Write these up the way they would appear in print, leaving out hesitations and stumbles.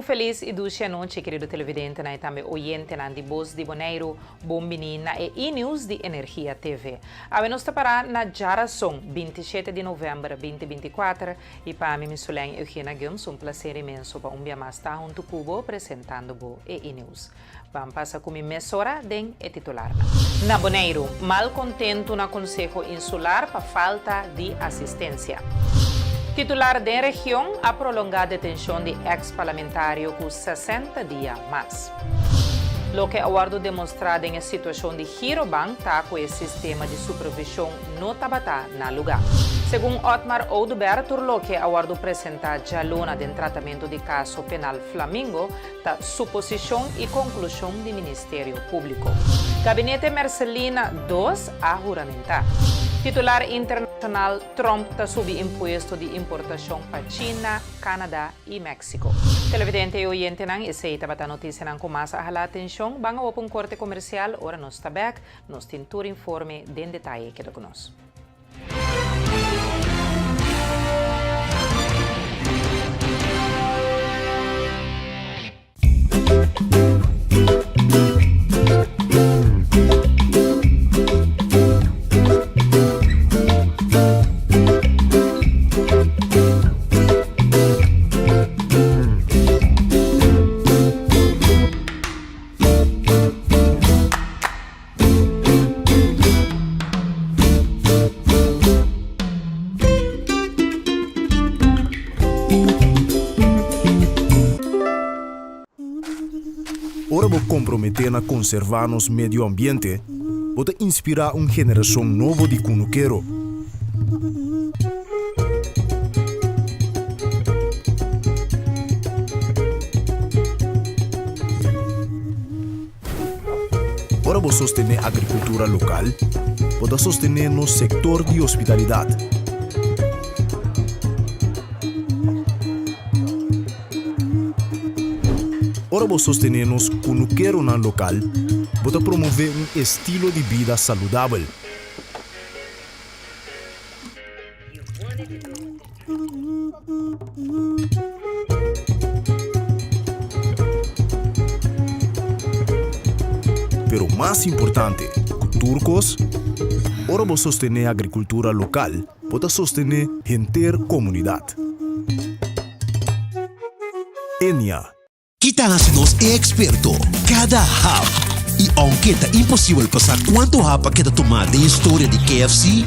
Un felis i dushi anochi kerido televidentenan i tambe oyentenan di Bos di Boneiru. Bon bini na e E-News di Energia TV. Awe nos ta pará na djarason, 27 di novèmber 2024, i pa mi Misulèn Eugena Gumbs un plaser inmenso pa un bia mas ta huntu ku bo presentando bo e E-News. Ban pasa ku mi mesora den e titularnan. Na Boneiru, malkontentu na Konseho Insular pa falta di asistensia. Titular den region a prolongá detenshon di eks parlamentario ku 60 dia mas. Loke a wòrdu demostrá den e situashon di Girobank ta ku e sistema di supervishon no tabata na lugá. Segun Otmar Oduber tur loke a wòrdu presentá djaluna den tratamentu di kaso penal Flamingo ta suposishon i konklushon di Ministerio Públiko. Gabinete Mercelina dos a huramentá. Titular internashonal Trump ta subi impuesto di importashon pa China, Canada i Mexico. Televidente i oyentenan, esei tabata notisianan ku mas a hala atenshon. Ban awo pa un korte komersial, ora nos ta bèk, nos tin tur informe den detaye. Keda ku nos. Ora bo komprometé na konservá nos medio ambiente, bo ta inspirá un generashon nobo di kunukero. Ora bo sostené agrikultura lokal, bo ta sostené nos sektor di hospitalidat. Ora bo sostené nos kunukeronan lokal, bo ta promové un estilo di bida saludabel. Pero mas importante ku tur kos, ora bo sostené agrikultura lokal, bo ta sostené henter komunidat. Enia. Ki ta hasi nos e eksperto? Kada hap! I ounke ta imposibel pa sa kuantu hap a keda tumá den historia di KFC,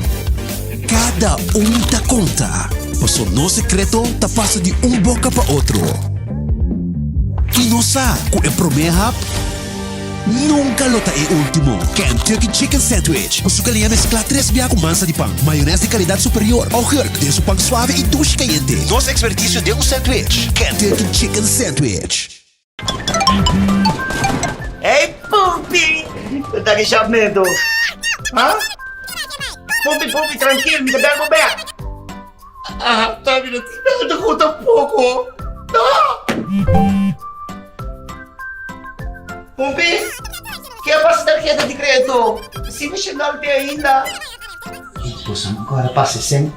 kada un ta konta, paso nos sekreto ta pasa di un boka pa otro. I nos sa ku e promé hap nunka lo ta e último. Kentucky Chicken Sandwich, ku su kaliña mesklá tres bia ku mansa di pan, mayonès di kalidat superior, augurk den su pan suave i dushi kayente. Nos ekspertisio den un sandwich, Kentucky Chicken Sandwich. Hey Pumpi! Ku ta ki shapmento? Ha? Pumpi, Pumpi, trankil, mi ta bel bo bek. Ah, ta mi no tin nada ku tampoko. No! Pumpi, ke a pasa tarheta di kredito? Si mi shenal te ainda. Boso no kòrda pasa esei?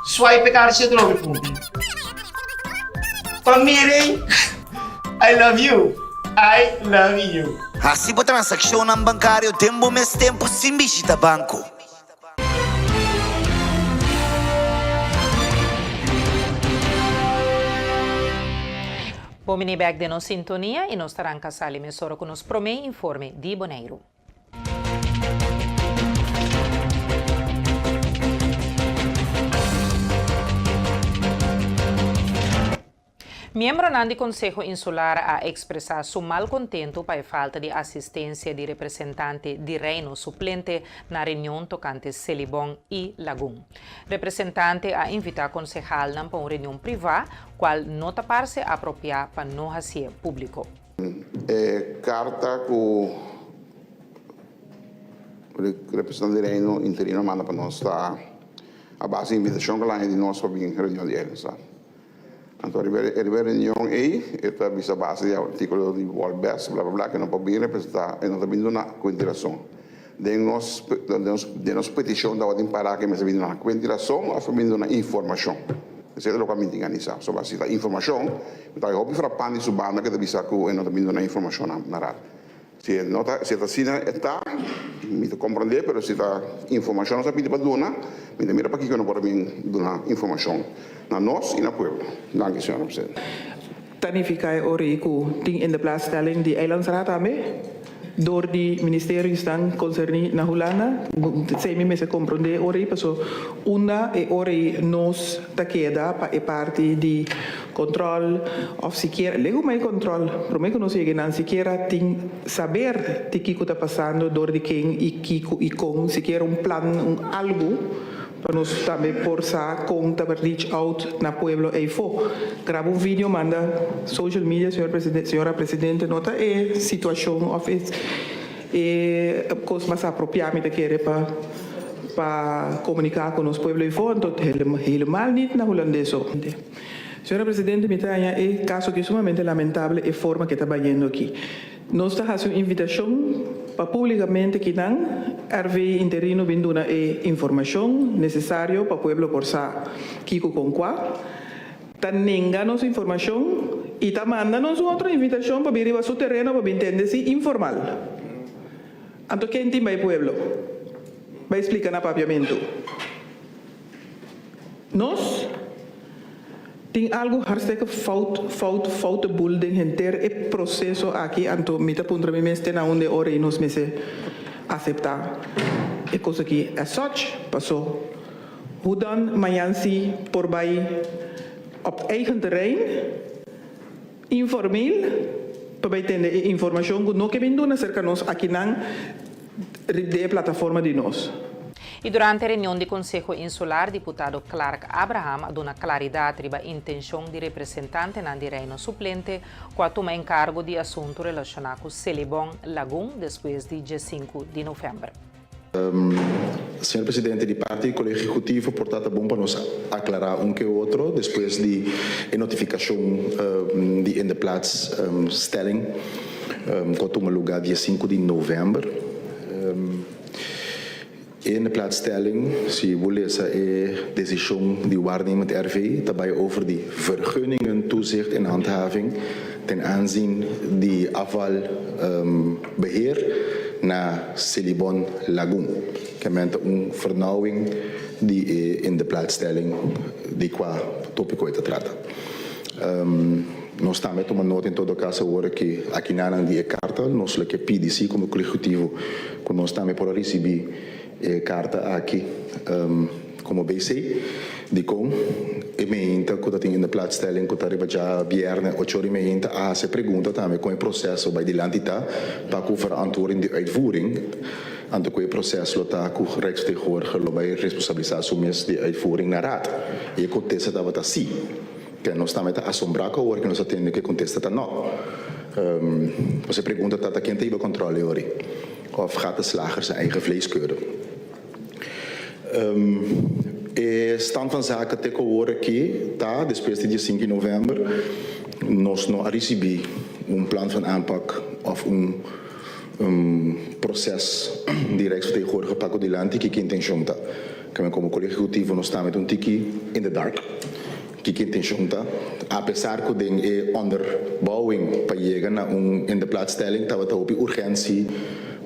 Swipe e karchi atrobe, Pumpi. Pa miren, I love you, I love you. Hasi bo transakshonnan bankario den bo mes tempu sin bishita banko. Bon bini bek den nos sintonia i nos ta ranka sali mesora ku nos promé informe di Boneiru. Miembronan di Konseho Insular a ekspresá su malkontentu pa e falta di asistensia di representante di Reino suplente na reunion tokante Selibon i Lagun. Representante a invitá konsehalnan pa un reunion privá, kual no ta parse apropiá pa no hasié públiko. E karta ku representante di Reino interino a manda pa nos ta a base di invitashon ku el a haña di nos pa bin reunion di Eilandsraad. Anto riba e reunion ei e ta bisa a base di artíkulo di Wolbes bla bla bla ku e no por bin representá, e no ta bin duna kuenta di rason. Den nos den nos petishon tabatin pará ku e mester bin duna kuenta di rason òf bin duna informashon. Esei ta loke mi tin ganisa. Pasobra si ta informashon, mi ta hopi frapan di su banda ku ta bisa ku e no ta bin duna informashon na Raad. Si e no ta, si e ta asina e ta, mi ta komprendé, pero si ta informashon nos a pidi pa duna, mi ta mira pakiko no por a bin duna informashon na nos i na pueblo. Danki, señora presidente. Ta nifiká e ora ei ku tin indeplaatsstelling di Eilandsraad tambe dor di ministerionan konserní na Hulanda? Esei mi mester komprondé e ora ei paso unda e ora ei nos ta keda pa e parti di kontròl òf sikiera legu mai kontròl promé ku nos yega einan sikiera tin saber di kiko ta pasando dor di ken i kiko i kon sikiera un plan un algu Pa nos tambe por sa con ta reach out na pueblo eyfo. Graba un video manda social media señor presidente, señora presidente no ta e situacion of e e cos mas apropia mi ta kere pa pa comunica cu nos pueblo eyfo anto helemaal niet na hulandes so. Señora presidente mi ta haña e caso aki sumamente lamentable e forma ke ta bayendo aki. Nos ta hasi un invitashon pa públikamente kinan RV interino bin duna e informashon nesesario pa pueblo por sa kiko kon kua. Ta nenga nos informashon i ta manda nos un otro invitashon pa bin riba su tereno pa bin tende si informal. Anto ken tin bai pueblo bai splika na papiamentu? Nos tin algu hartstikke fout, fout, foute boel den henter e proceso aki, anto mi ta puntra mi mes te na unda e ora ei nos mester acepta e cos aki as such, paso hoe dan mañan si por bay op eigen terrein informeel pa bay tende e informacion cu no ke bin duna cerca nos akinan den e plataforma di nos. I durante reunion di Konseho Insular, diputado Clark Abraham a duna klaridat riba intenshon di representantenan di Reino suplente ku a tuma enkargo di asuntu relashoná ku Selibon Lagun despues di diesinku di novèmber. Señor Presidente, di parti di Kolegio Ehekutivo por ta ta bon pa nos aklará un ke otro despues di e notifikashon di indeplaatsstelling ku a tuma lugá dia sinku di novèmber. E indeplaatsstelling, si bo lesa e desishon di waarnemend RV, ta bai over di vergunningen, toezicht en handhaving ten aanzien di afvalbeheer na Selibon Lagoon. Kemen ta un vernauwing di e indeplaatsstelling di kua topiko e ta trata. Nos tambe a tuma nota en todo caso awor ki akinanan di e carta. Nos lo ke pidi si como Ehecutivo cu nos tambe por a ricibi e carta aki como BC. Dicon e meinta cu ta tin indeplaatsstelling cu ta riba dja bierne ocho ora y meinta a haci e pregunta tambe con e proceso bay dilanti ta pa cu verantwoording di uitvoering anto cu e proces lo ta cu Rijksvertegenwoordiger lo bay responsabilisa su mes di uitvoering na Raad. Y e contesta tabata si. Ke nos tambe ta asombrá ku awor ke nos a tende ku e kontesta ta nò. Nos e pregunta ta, ta ken ta hiba kòntròl e ori? Òf gaat de slager zijn eigen vlees keuren? E stand van zaken te ku awor aki ta, despues di dia sinku di novèmber, nos no a risibí un plan van aanpak òf un proses di Rijksvertegenwoordiger pa ku dilanti kiko intenshon ta. Keme komo Kolegio Ehekutivo nos tambe ta un tiki in the dark. Kiko intenshon ta? Apesar ku den e onderbouwing pa yega na un indeplaatsstelling tabata hopi urgensi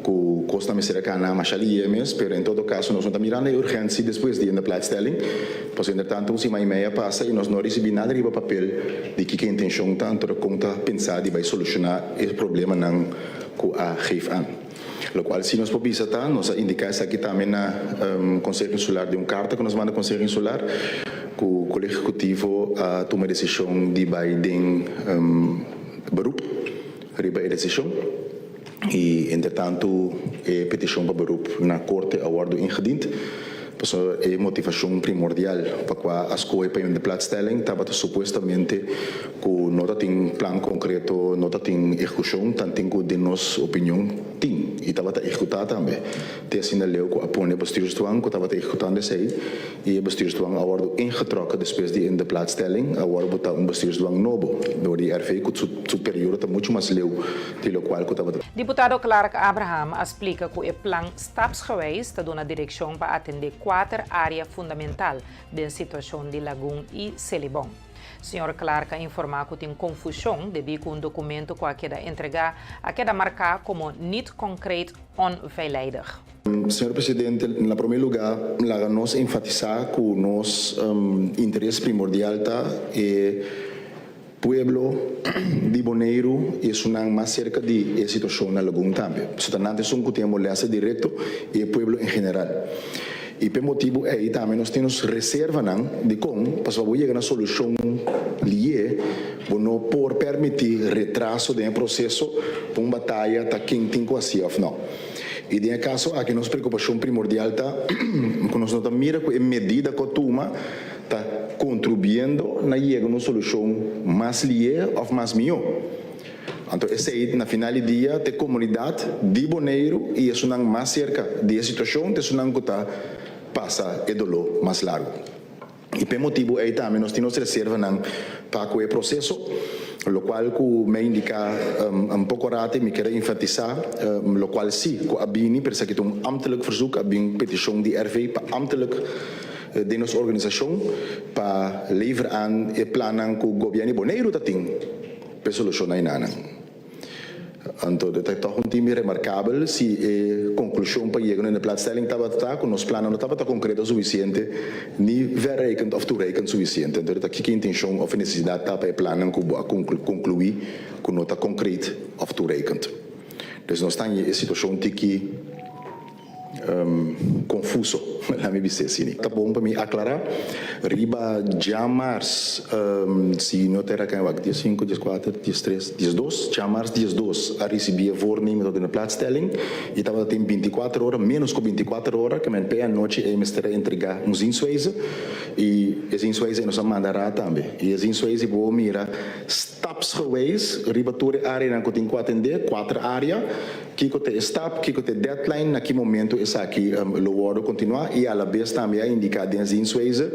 ku kosnan mester a kana masha lihe mes, pero en todo kaso nos no ta mirando e urgensi despues di indeplaatsstelling, pasobra indertanto un siman i mei a pasa i nos no a risibí nada riba papel di kiko intenshon ta, anto kon ta pensa di bai solushoná e problemanan ku a geef aan. Lokual si nos por bisa ta, nos a indiká esaki tambe na Konseho Insular den un karta ku nos manda Konseho Insular, ku Kolegio Ehekutivo a tuma e desishon di bai den beroep riba e desishon i entretantu e petishon pa beroep na korte a wòrdu ingediend. Pasobra e motivashon primordial pa kua a skohe pa indeplaatsstelling tabata supuestamente ku no ta tin plan konkreto, no ta tin ehekushon, tanten ku den nos opinion tin i tabata ehekutá tambe. Te asina leu ku a pone bestuursdwang ku tabata ehekutando esei i e bestuursdwang a wòrdu ingetrokken despues di indeplaatsstelling, awor bo ta un bestuursdwang nobo dor di RV ku su periodo ta muchu mas leu di lokual ku tabata. Diputado Clark Abraham a splika ku e plan stapsgewijs ta duna direkshon pa atendé kuater. kuater área fundamental den situashon di Lagun i Selibon. Señor Clark a informá ku tin konfushon debí ku un dokumento ku a keda entregá a keda marká komo niet concreet onveileidig. Señor Presidente, na promé lugá laga nos enfatisá ku nos interes primordial ta e pueblo di Boneiru i esunnan mas serka di e situashon na Lagun tambe. Pasobra ta nan ta esun ku tin e molestia direkto i e pueblo en general. I p'e motibu ei tambe nos tin nos reservanan dikon, pasobra bo yega na solushon lié, bo no por permití retraso den e proseso pa un bataya ta ken tin ku hasié òf nò. I den e kaso aki nos preokupashon primordial ta ku nos no ta mira ku e medida ku a tuma ta kontribuyendo na yega na un solushon mas lié òf mas mihó. Anto esei na final di dia ta e komunidat di Boneiru i esunnan mas serka di e situashon ta esunnan ku ta pasa e doló mas largu. I p'e motibu ei tambe nos tin nos reservanan pa ku e proseso, lokual ku mi a indiká un poko rato i mi kier a enfatisá, lokual si ku a bini, pero esaki ta un ambtelijk verzoek, a bin petishon di RV pa ambtelijk den nos organisashon pa lever aan e plannan ku gobièrnu di Boneiru ta tin. P'e solushon na enanan. Anto ta tòg un timi remarkabel si e konklushon pa yega na e platstelling tabata ta ku nos plannan no tabata konkreto sufisiente ni verreikend òf toereikend sufisiente. Anto ta kiko e intenshon òf e nesesidat ta pa e plannan ku bo a konkluí ku no ta konkret òf toereikend. Dus nos ta haña e situashon tiki. Confuso, laat mi bisa asina. Ta bon pa mi aclara, riba djamars, si no ta era can wak, diesinco, diescuater, diestres, diesdos, djamars diesdos a ricibi e voornemen tot in de plaatstelling y tabata tin binticuater ora, menos cu binticuater ora, ke men p'e anochi ey mester a entrega un zienswijze y e zienswijze ey nos a manda raad tambe. Y e zienswijze bo mira stapsgewijs riba tur e areanan cu tin cu atende, cuater area. Kiko ta e stap, kiko ta e deadline, na ki momento esaki lo wordo continua y alabes tambe a indica den zienswijze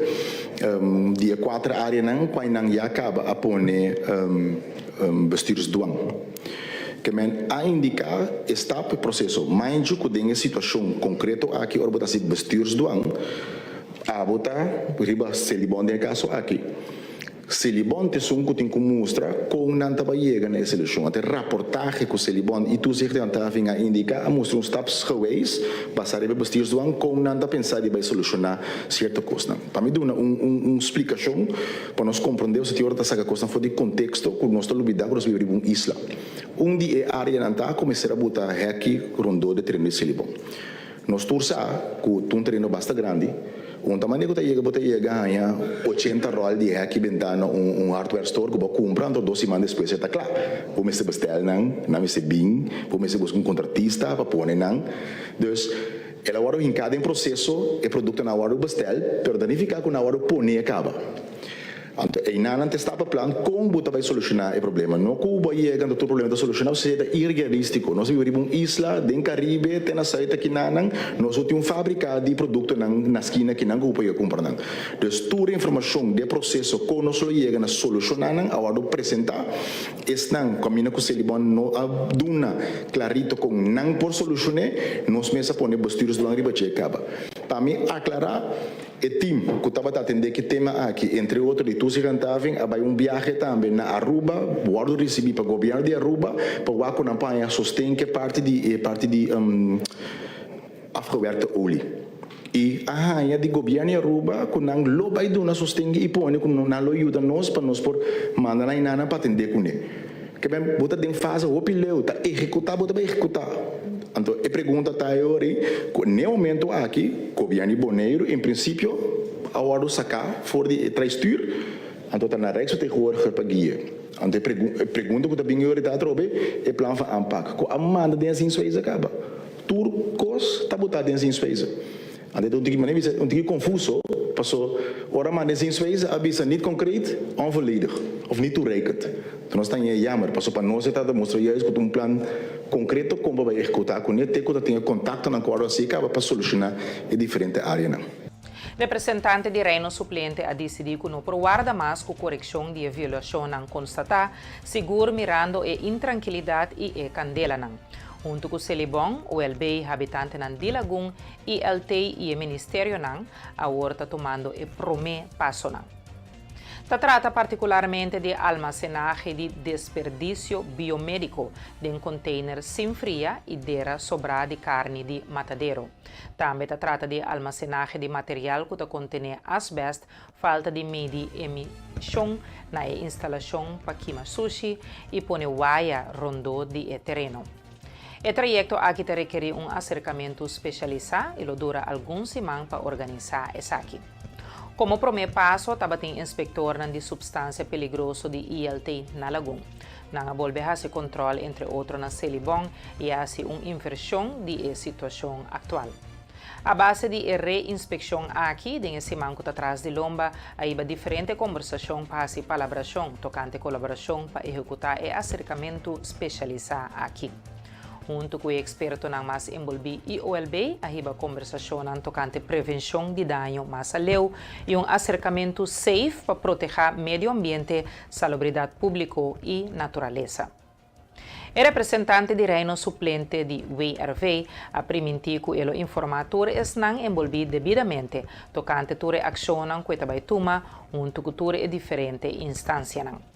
di e cuater areanan cuainan ya caba a pone bestuursdwang. Ke men a indica e stap, e proceso. Mindju cu den e situacion concreto aki ora bo ta haci bestuursdwang abo ta riba Selibon den e caso aki. Selibon ta esun ku tin ku mustra kon nan ta bai yega na e solushon. Ate raportahe ku Selibon i Toezicht en Handhaving a indiká a mustra un stapsgewijs basá riba e bestuursdwang kon nan ta pensa di bai solushoná sierto kosnan. Pa mi duna un un un splikashon pa nos komprondé osea tin ora ta saka kosnan for di konteksto ku nos ta lubidá ku nos biba riba un isla. Un di e áreanan ta ku mester a buta hèki rondó di tereno di Selibon. Nos tur sa ku ta un tereno basta grandi. Un ta manera ku ta yega bo ta yega haña ochenta ròl di hèki bentá na un un hardware store ku bo a kumpra anto dos siman despues e ta kla. Bo mester bestèl nan, nan mester bin, bo mester buska un kontratista pa pone nan. Dus, el a wòrdu hinká den proseso, e produktonan a wòrdu bestèl, pero ta nifiká ku nan a wòrdu poné kaba. Anto einan nan ta stapa plan kon bo ta bai solushoná e problema. No ku bo a yega anto tur problema ta solushoná, pasobra esei ta irrealístiko. Nos a biba riba un isla den Karibe te na Zuid akinanan, nos no tin un fábrika di produktonan na skina akinan ku bo por yega kumpra nan. Dus tur e informashon di e proseso kon nos lo yega na solushoná nan a wòrdu presentá. Esnan ku a mina ku Selibon no a duna klarito kon nan por solushon'é, nos mes a pone bestuursdwang riba dje kaba. Pa mi aklará. E team cu tabata atende ki tema aki, entre otro di Tusi Gantavin, a bay un biahe tambe na Aruba, wordo ricibi pa gobierno di Aruba, pa wak cu nan por haña sosten ke parti di e parti di afgewerkte olie. Y a haña di gobierno di Aruba cu nan lo bay duna sosten y pone cu nan lo yuda nos pa nos por manda nan enanan pa atende cune. Ke men bo ta den fase hopi leu, ta ehecuta bo ta bay ehecuta. Anto e pregunta ta e ora ei ku n'e momento aki gobièrnu di Boneiru en prinsipio a wòrdu saká for di e traistuur, anto ta na Rijksvertegenwoordiger pa gui'e. Anto e pregunta ku ta bin e ora ei ta atrobe e plan van aanpak ku a manda den e zienswijze kaba. Tur kos ta botá den zienswijze. Anto e ta un tiki manera bisa un tiki konfuso paso ora manda e zienswijze a bisa niet konkreet, onvolledig of niet toereikend. Anto nos ta ñe jammer paso pa nos e ta demostra juist ku ta un plan konkreto kon pa bai ehekutá kuné te ku ta tin e kontaktonan ku wòrdu hasi kaba pa solushoná e diferente áreanan. Representante di Reino suplente a disidí ku no por warda mas ku korekshon di e violashonnan konstatá, sigur mirando e intrankilidat i e kandelanan. Huntu ku Selibon, OLB, habitantenan di Lagun, ILT i e ministerionan awor ta tumando e promé pasonan. Ta trata partikularmente di almasenahe di desperdisio biomédiko den konteiner sin fria i dera sobrá di karni di matadero. Tambe ta trata di almasenahe di material ku ta kontené asbèst, falta di midi emishon na e instalashon pa kima sushi i pone waya rondó di e tereno. E trayekto aki ta rekerí un aserkamentu spesialisá i lo dura algun siman pa organisá esaki. Komo promé paso tabatin inspektornan di supstansia peligroso di ILT na Lagun. Nan a bolbe hasi kontròl entre otro na Selibon i a hasi un invershon di e situashon aktual. A base di e re-inspekshon aki, den e siman ku ta tras di lomba, a hiba diferente kombersashon pa hasi palabrashon tokante kolaborashon pa ehekutá e aserkamentu spesialisá aki. Huntu ku e ekspertonan mas enbolbí IOLB a hiba kombersashonnan tokante prevenshon di daño mas aleu i un aserkamentu seif pa protehá medio ambiente, salubridat públiko i naturalesa. E representante di Reino suplente di WRV a primintí ku e lo informá tur esnan enbolbí debidamente tokante tur e akshonnan ku e ta bai tuma huntu ku tur e diferente instansianan.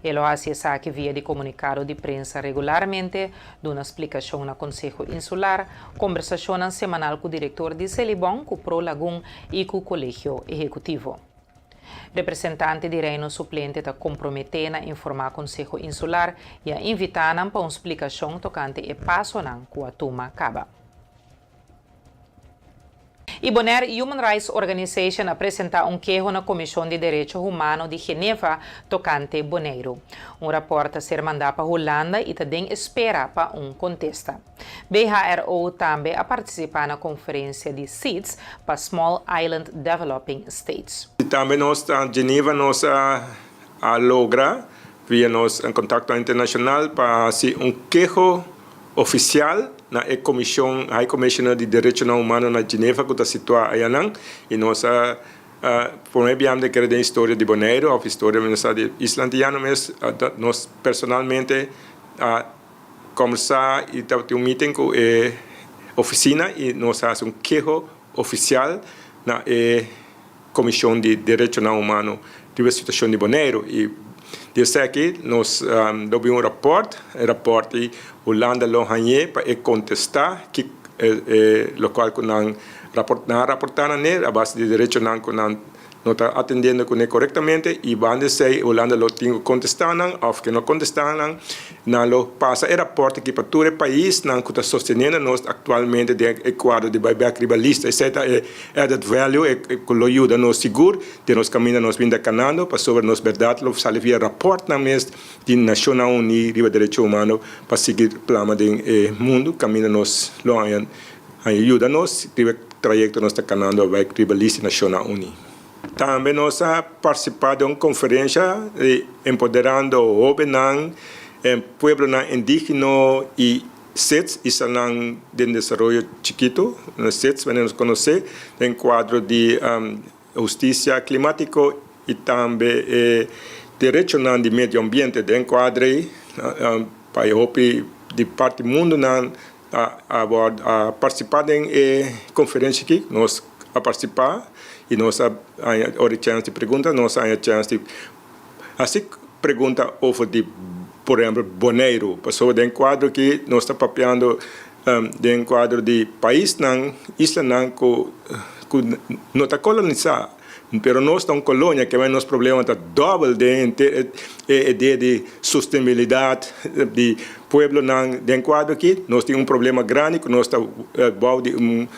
E lo hasi esaki via di komunikado di prensa regularmente, duna splikashon na Konseho Insular, kombersashonnan semanal ku direktor di Selibon, ku Pro Lagun i ku Kolegio Ehekutivo. Representante di Reino suplente ta komprometé na informá Konseho Insular i a invitá nan pa un splikashon tokante e pasonan ku a tuma kaba. E Bonaire Human Rights Organization a presentá un keho na Komishon di Derecho Humano di Geneva tokante Boneiru. Un rapòrt ta ser mandá pa Hulanda i ta den espera pa un kontesta. BHRO tambe a partisipá na konferensia di SIDS pa Small Island Developing States. I tambe nos ta Geneva nos a a logra via nos kontaktonan internashonal pa hasi un keho ofisial na e komishon High Commissioner di Derechonan Humano na Geneva ku ta situá ayanan i nos a promé biaha mi ta kere den historia di Boneiru òf historia mi no sa di Isla Antiyano mes nos personalmente a Combersa y tabatin un meeting cu e oficina y nos a haci un keho oficial na e Comision di Derechonan Humano riba e situacion di Boneiru y di esaki nos lo bin un rapport, e rapport di Hulanda lo hañe pa e contesta ki e locual cu nan nan a raporta na ne a base di derechonan cu nan no ta atendiendo kuné korektamente i banda esei Hulanda lo tin ku kontestá nan òf ke no kontestá nan, nan lo pasa e rapòrt aki pa tur e paisnan ku ta sosteniendo nos aktualmente den e kuadro di bai bèk riba lista. Esei ta e added value e ku lo yuda nos sigur den nos kaminda nos bin ta kanando pasobra nos bèrdat lo sali via rapòrtnan mes di Nashonnan Uní riba derecho humano pa sigui plama den e mundu kaminda nos lo haña A yuda nos riba e trayekto nos ta kanando a bai riba lista di Nashonnan Uní. Tambe nos a partisipá den un konferensha di Empoderando Hóbennan, Pueblonan Indígeno i SIDS, Islanan den Desaroyo Chikitu, SIDS manera nos konosé, den kuadro di Hustisia Klimátiko i tambe e derechonan di medio ambiente. Den kuadro ei pa e hopi di parti mundunan a partisipá den e konferensia aki. Nos a partisipá i nos a haña ora di chèns di pregunta, nos a haña chèns di hasi pregunta over di por ehèmpel Boneiru. Pasobra den kuadro aki nos ta papiando den kuadro di paisnan, islanan ku no ta kolonisá. Pero nos ta un kolonia, ke nos problema ta dòbel den henter e idea di sostenibilidat di pueblonan. Den kuadro aki nos tin un problema grandi ku nos ta bou di un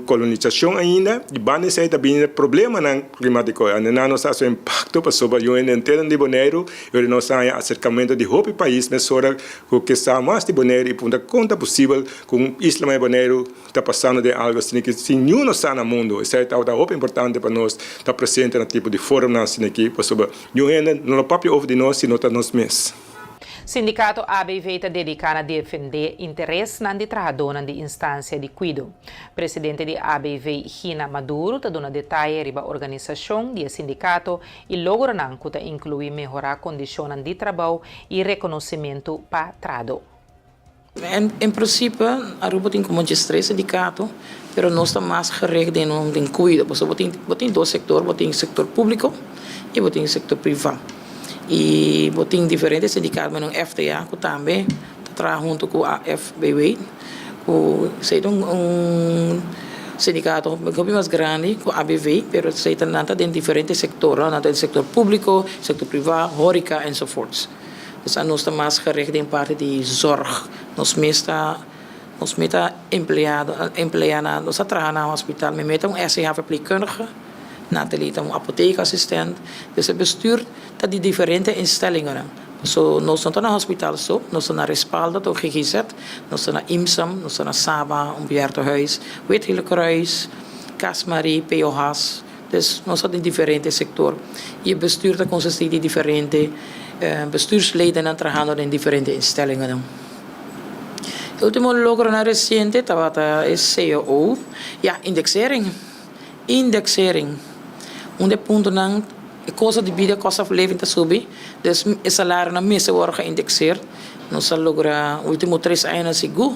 kolonisashon ainda i banda esei ta bini problemanan klimatiko. Andenan nos ta hasi un impakto pasobra yu hende henter di Boneiru i ora nos haña aserkamentu di hopi pais mesora ku ke sa mas di Boneiru i puntra kon ta posibel ku un isla manera Boneiru ta pasando den algo asina ki sin niun no sa na mundo. Esei tabata hopi importante pa nos ta presente na tipo di forumnan asina aki pasobra niun hende no lo papia over di nos si no ta nos mes. Sindikato ABV ta dediká na defendé interesnan di trahadónan di instansia di kuido. Presidente di ABV Gina Maduro ta duna detaye riba organisashon di e sindikato i logronan ku ta inkluí mehorá kondishonnan di trabou i rekonosementu pa trahadó. En principe Aruba tin como diestres sindicato, pero nos ta mas gericht den den cuido, pasobra bo tin bo tin dos sector, bo tin sector publico y bo tin sector priva. Y bo tin diferente sindicato, manera un FTA cu tambe ta traha hunto cu AFBW, cu esey ta un sindicato hopi mas grandi cu ABV, pero esey ta nan ta den diferente sector, nan ta den sector publico, sector priva, horeca enzovoorts. Dus anos ta mas gericht den parti di zorg. Nos mes ta nos mes ta empleado emplea na nos ta traha na hospital. Mi mes ta un SCH verpleegkundige, Nathalie ta un apotheekassistent. Dus e bestuur ta di diferente instellingennan. So nos no ta na hospital so, nos ta na Respaldo, ta un ggz, nos ta na IMSAM, nos ta na Saba, un bejaardenhuis, Wit Gele Kruis, Cas Marie, POH's. Dus nos ta den diferente sector y e bestuur ta consisti di diferente bestuursledennan trahando den diferente instellingennan. E ultimo logronan reciente tabata e cao, ya, indexering, indexering. Un di e puntonan, e costo di bida, cost of living ta subi, dus e salarionan mester worde geïndexeerd. Nos a logra ultimo tres añanan sigur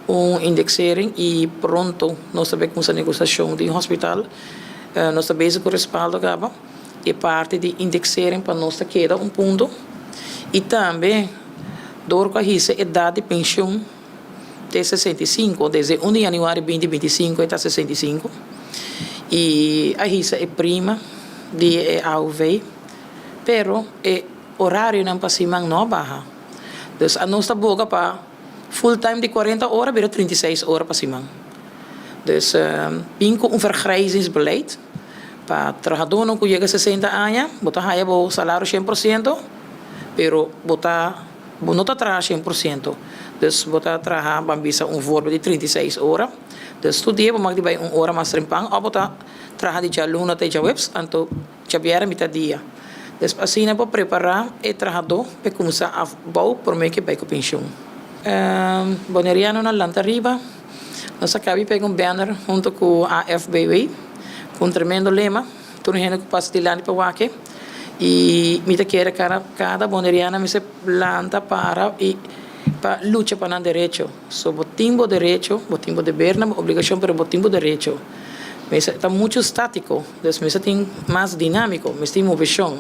un indexering y pronto nos ta bay cuminsa negociacion den hospital. Nos ta bezig ku respaldo kaba e parti di indexering pa nos ta keda un punto i tambe dor ku a hisa edat di penshun te 65 desde un di januari binti 25 e ta 65 i a hisa e prima di e aov pero e orarionan pa siman no a baha dus anos ta boga pa full time di 40 ora bira 36 ora pa siman. Dus bin ku un vergrijzingsbeleid pa trahadónan ku yega 60 aña, bo ta haya bo salario shen por siento, pero bo ta bo no ta traha shen por siento. Dus bo ta traha ban bisa un voorbeeld di 36 ora. Dus tur dia bo mag di bai un ora mas trempan òf bo ta traha di djaluna te djaweps, anto djabièrnè mitad dia. Dus asina bo prepará e trahadó pa e kuminsá afbou promé ke bai ku penshun. Bonerianonan lanta riba. Nos a kabi pega un banner hunto ku AFBW ku un tremendo lema, tur hende ku pasa dilanti pa wak e. I mi ta kere kada kada boneriana mester lanta para i pa lucha pa nan derecho. So bo tin bo derecho, bo tin bo debernan, bo obligashon pero bo tin bo derecho. Mester ta muchu statiko, dus mester tin mas dinamiko, mester tin moveshon.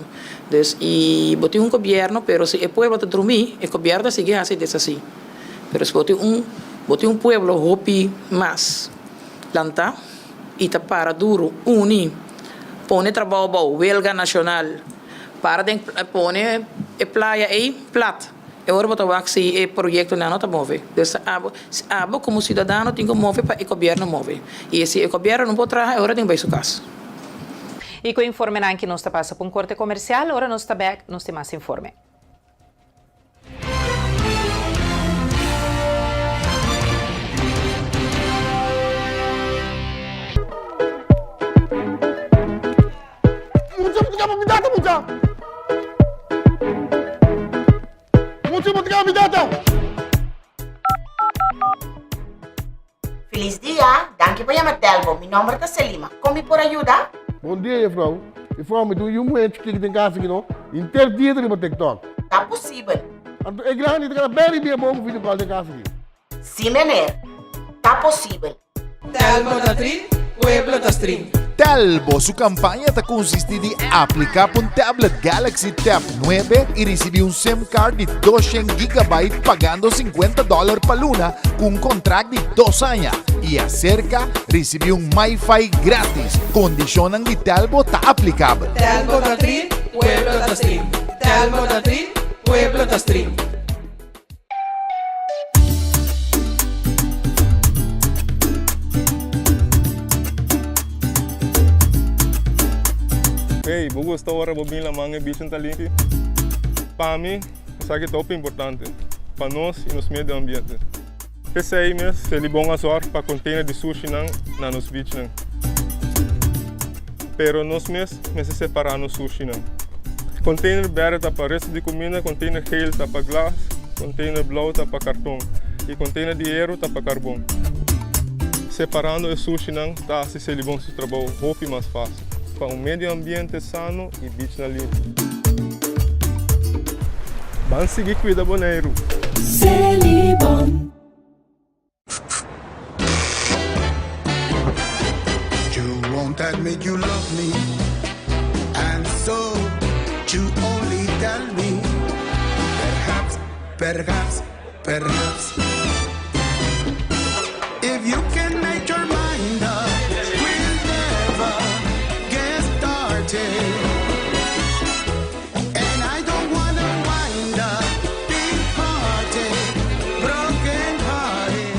Dus i bo tin un gobièrnu pero si e pueblo ta drumí e gobièrnu ta sigui hasi desasí. Pero si bo tin un bo tin un pueblo hopi mas lantá i ta para duru, uni, pone trabou abou, welga nashonal, para den pone e playa ei plat, e ora bo ta wak si e proyektonan no ta move. Dus ta abo, si abo komo siudadano tin ku move pa e gobièrnu move. I si e gobièrnu no por traha e ora tin ku bai su kas. I ku e informenan aki nos ta pasa pa un korte komersial. Ora nos ta bèk nos tin mas informe. Mucha bo ta mi data mucha. Mucha bo ta mi data. Felis dia, danki pa yama Telbo. Mi nomber ta Selima. Kon mi por a yuda? Bon dia, jefrouw. Jefrouw, mi tin un yu muhé chikí den kas aki no. Henter dia ta riba TikTok. Ta posibel. Anto e grandi ta keda bèri bia bon ku video call den kas aki. Sí, meneer. Ta posibel. Telbo ta trin, pueblo ta strin. Telbo su campaña ta consisti di aplica pa un tablet Galaxy Tab 9 y ricibi un sim card di 200 gigabyte pagando 50 dollar pa luna cu un contract di dos aña y acerca ricibi un MiFi gratis. Condicionnan di Telbo ta aplicabel. Telbo ta trin, pueblo ta strin. Telbo ta trin, pueblo ta strin. Hey, bo gusta ora bo bin laman e bichin ta limpi? Pa mi, esaki ta hopi importante pa nos y nos medio ambiente. P'esei mes, Selibon a zorg pa container di sushinan na nos beachnan. Pero nos mes mester separá nos sushinan. Container berde ta pa resto di cuminda, container geel ta pa glas, container blauw ta pa carton y container di hero ta pa carbon. Separando e sushinan ta haci Selibon su trabou hopi mas facil pa un medio ambiente sano y beachnan limpi. Ban sigui cuida Boneiru! Selibon. Perhaps, perhaps. If you can make your mind up, we'll never get started. And I don't wanna wind up big party, broken hearted.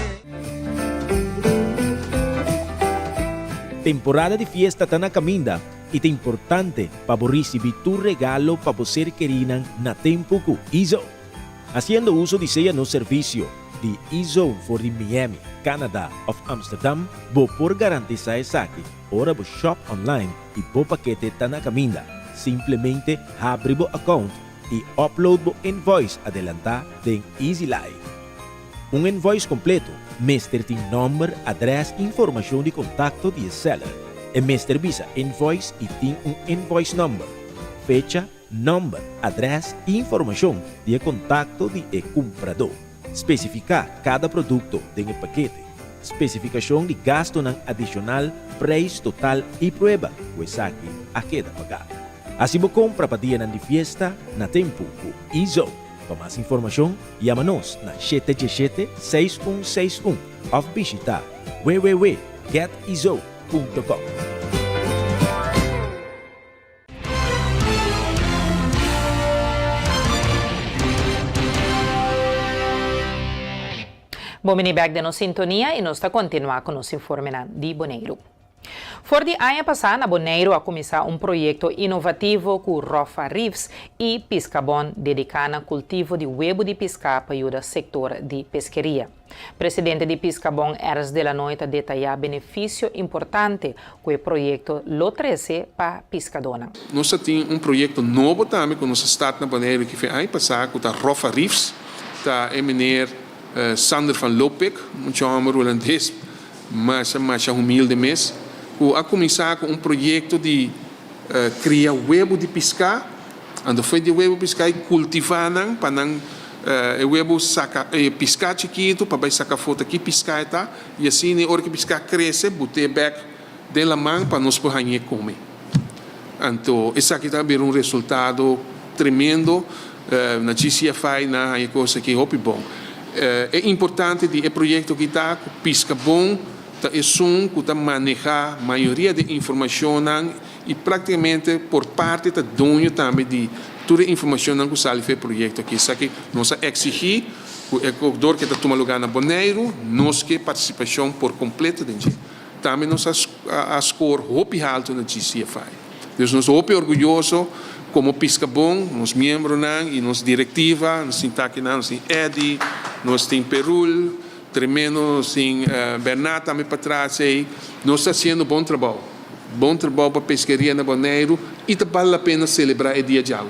Temporada di fiesta ta na kaminda i ta importante pa bo risibí tur regalo pa bo ser kerínan na tempu ku Izone. Hasiendo uso di sea nos servisio di Izone for di Miami, Canada òf Amsterdam, bo por garantisá esaki ora bo shop online i bo pakete ta na kaminda. Simplemente habri bo account i upload bo invoice adelantá den EasyLife. Un invoice kompleto mester tin nòmber, adrès i informashon di kontakto di e seller. E mester bisa invoice i tin un invoice number, fecha, nòmber, adrès i informashon di e kontakto di e kumpradó. Spesifiká kada produkto den e pakete, spesifikashon di gastunan adishonal, preis total i prueba ku esaki a keda pagá. Hasi bo kompra pa dianan di fiesta na tempu ku eZone. Pa mas informashon, yama nos na shete djeshete, seis un seis un òf bishitá www getizo punto com. Bon bini bèk den nos sintonia i nos ta kontinuá ku nos informenan di Boneiru. For di aña pasá na Boneiru a kuminsá un proyekto inovativo ku Rofa Reefs i Piskabon dediká na kultivo di webu di piská pa yuda sektor di peskeria. Presidente di Piskabon Ernst de Lanoy ta detayá benefisio importante ku e proyekto lo trese pa piskadónan. Nos a tin un proyekto nobo tambe ku nos a start na Boneiru ki fe aña pasá ku ta Rofa Reefs. Ta e meneer Sander van Lopik, un chòmber hulandes Masha masha humilde mes ku a kuminsá ku un proyekto di kria webu di piská, anto fo'i di e webu piská i kultivá nan pa nan e webu saka e piská chikitu pa bai saka afó ta ki piská e ta i asina ora ku e piská krese but'é bèk den laman pa nos por hañ'é kome. Anto esaki ta bira un resultado tremendo na GCFI nan a haña e kos aki hopi bon. E importante di e proyekto aki ta ku Piskabon ta esun ku ta maneha mayoria di e informashonnan i praktikamente por parte ta doño tambe di tur e informashonnan ku sali for e proyekto aki. Esaki nos a eksigí ku e dor ke ta tuma lugá na Boneiru nos ke partisipashon por kompleto den dje. Tambe nos a score hopi halto na GCFI. Dus nos ta hopi orguyoso como Piscabon, nos miembronan y nos directiva, nos tin takinan, nos tin Eddy, nos tin Perul, tremendo, nos tin Bernard tambe patras ey. Nos ta haciendo bon trabou, bon trabou pa pesqueria na Boneiru y ta bal la pena celebra e dia djawe.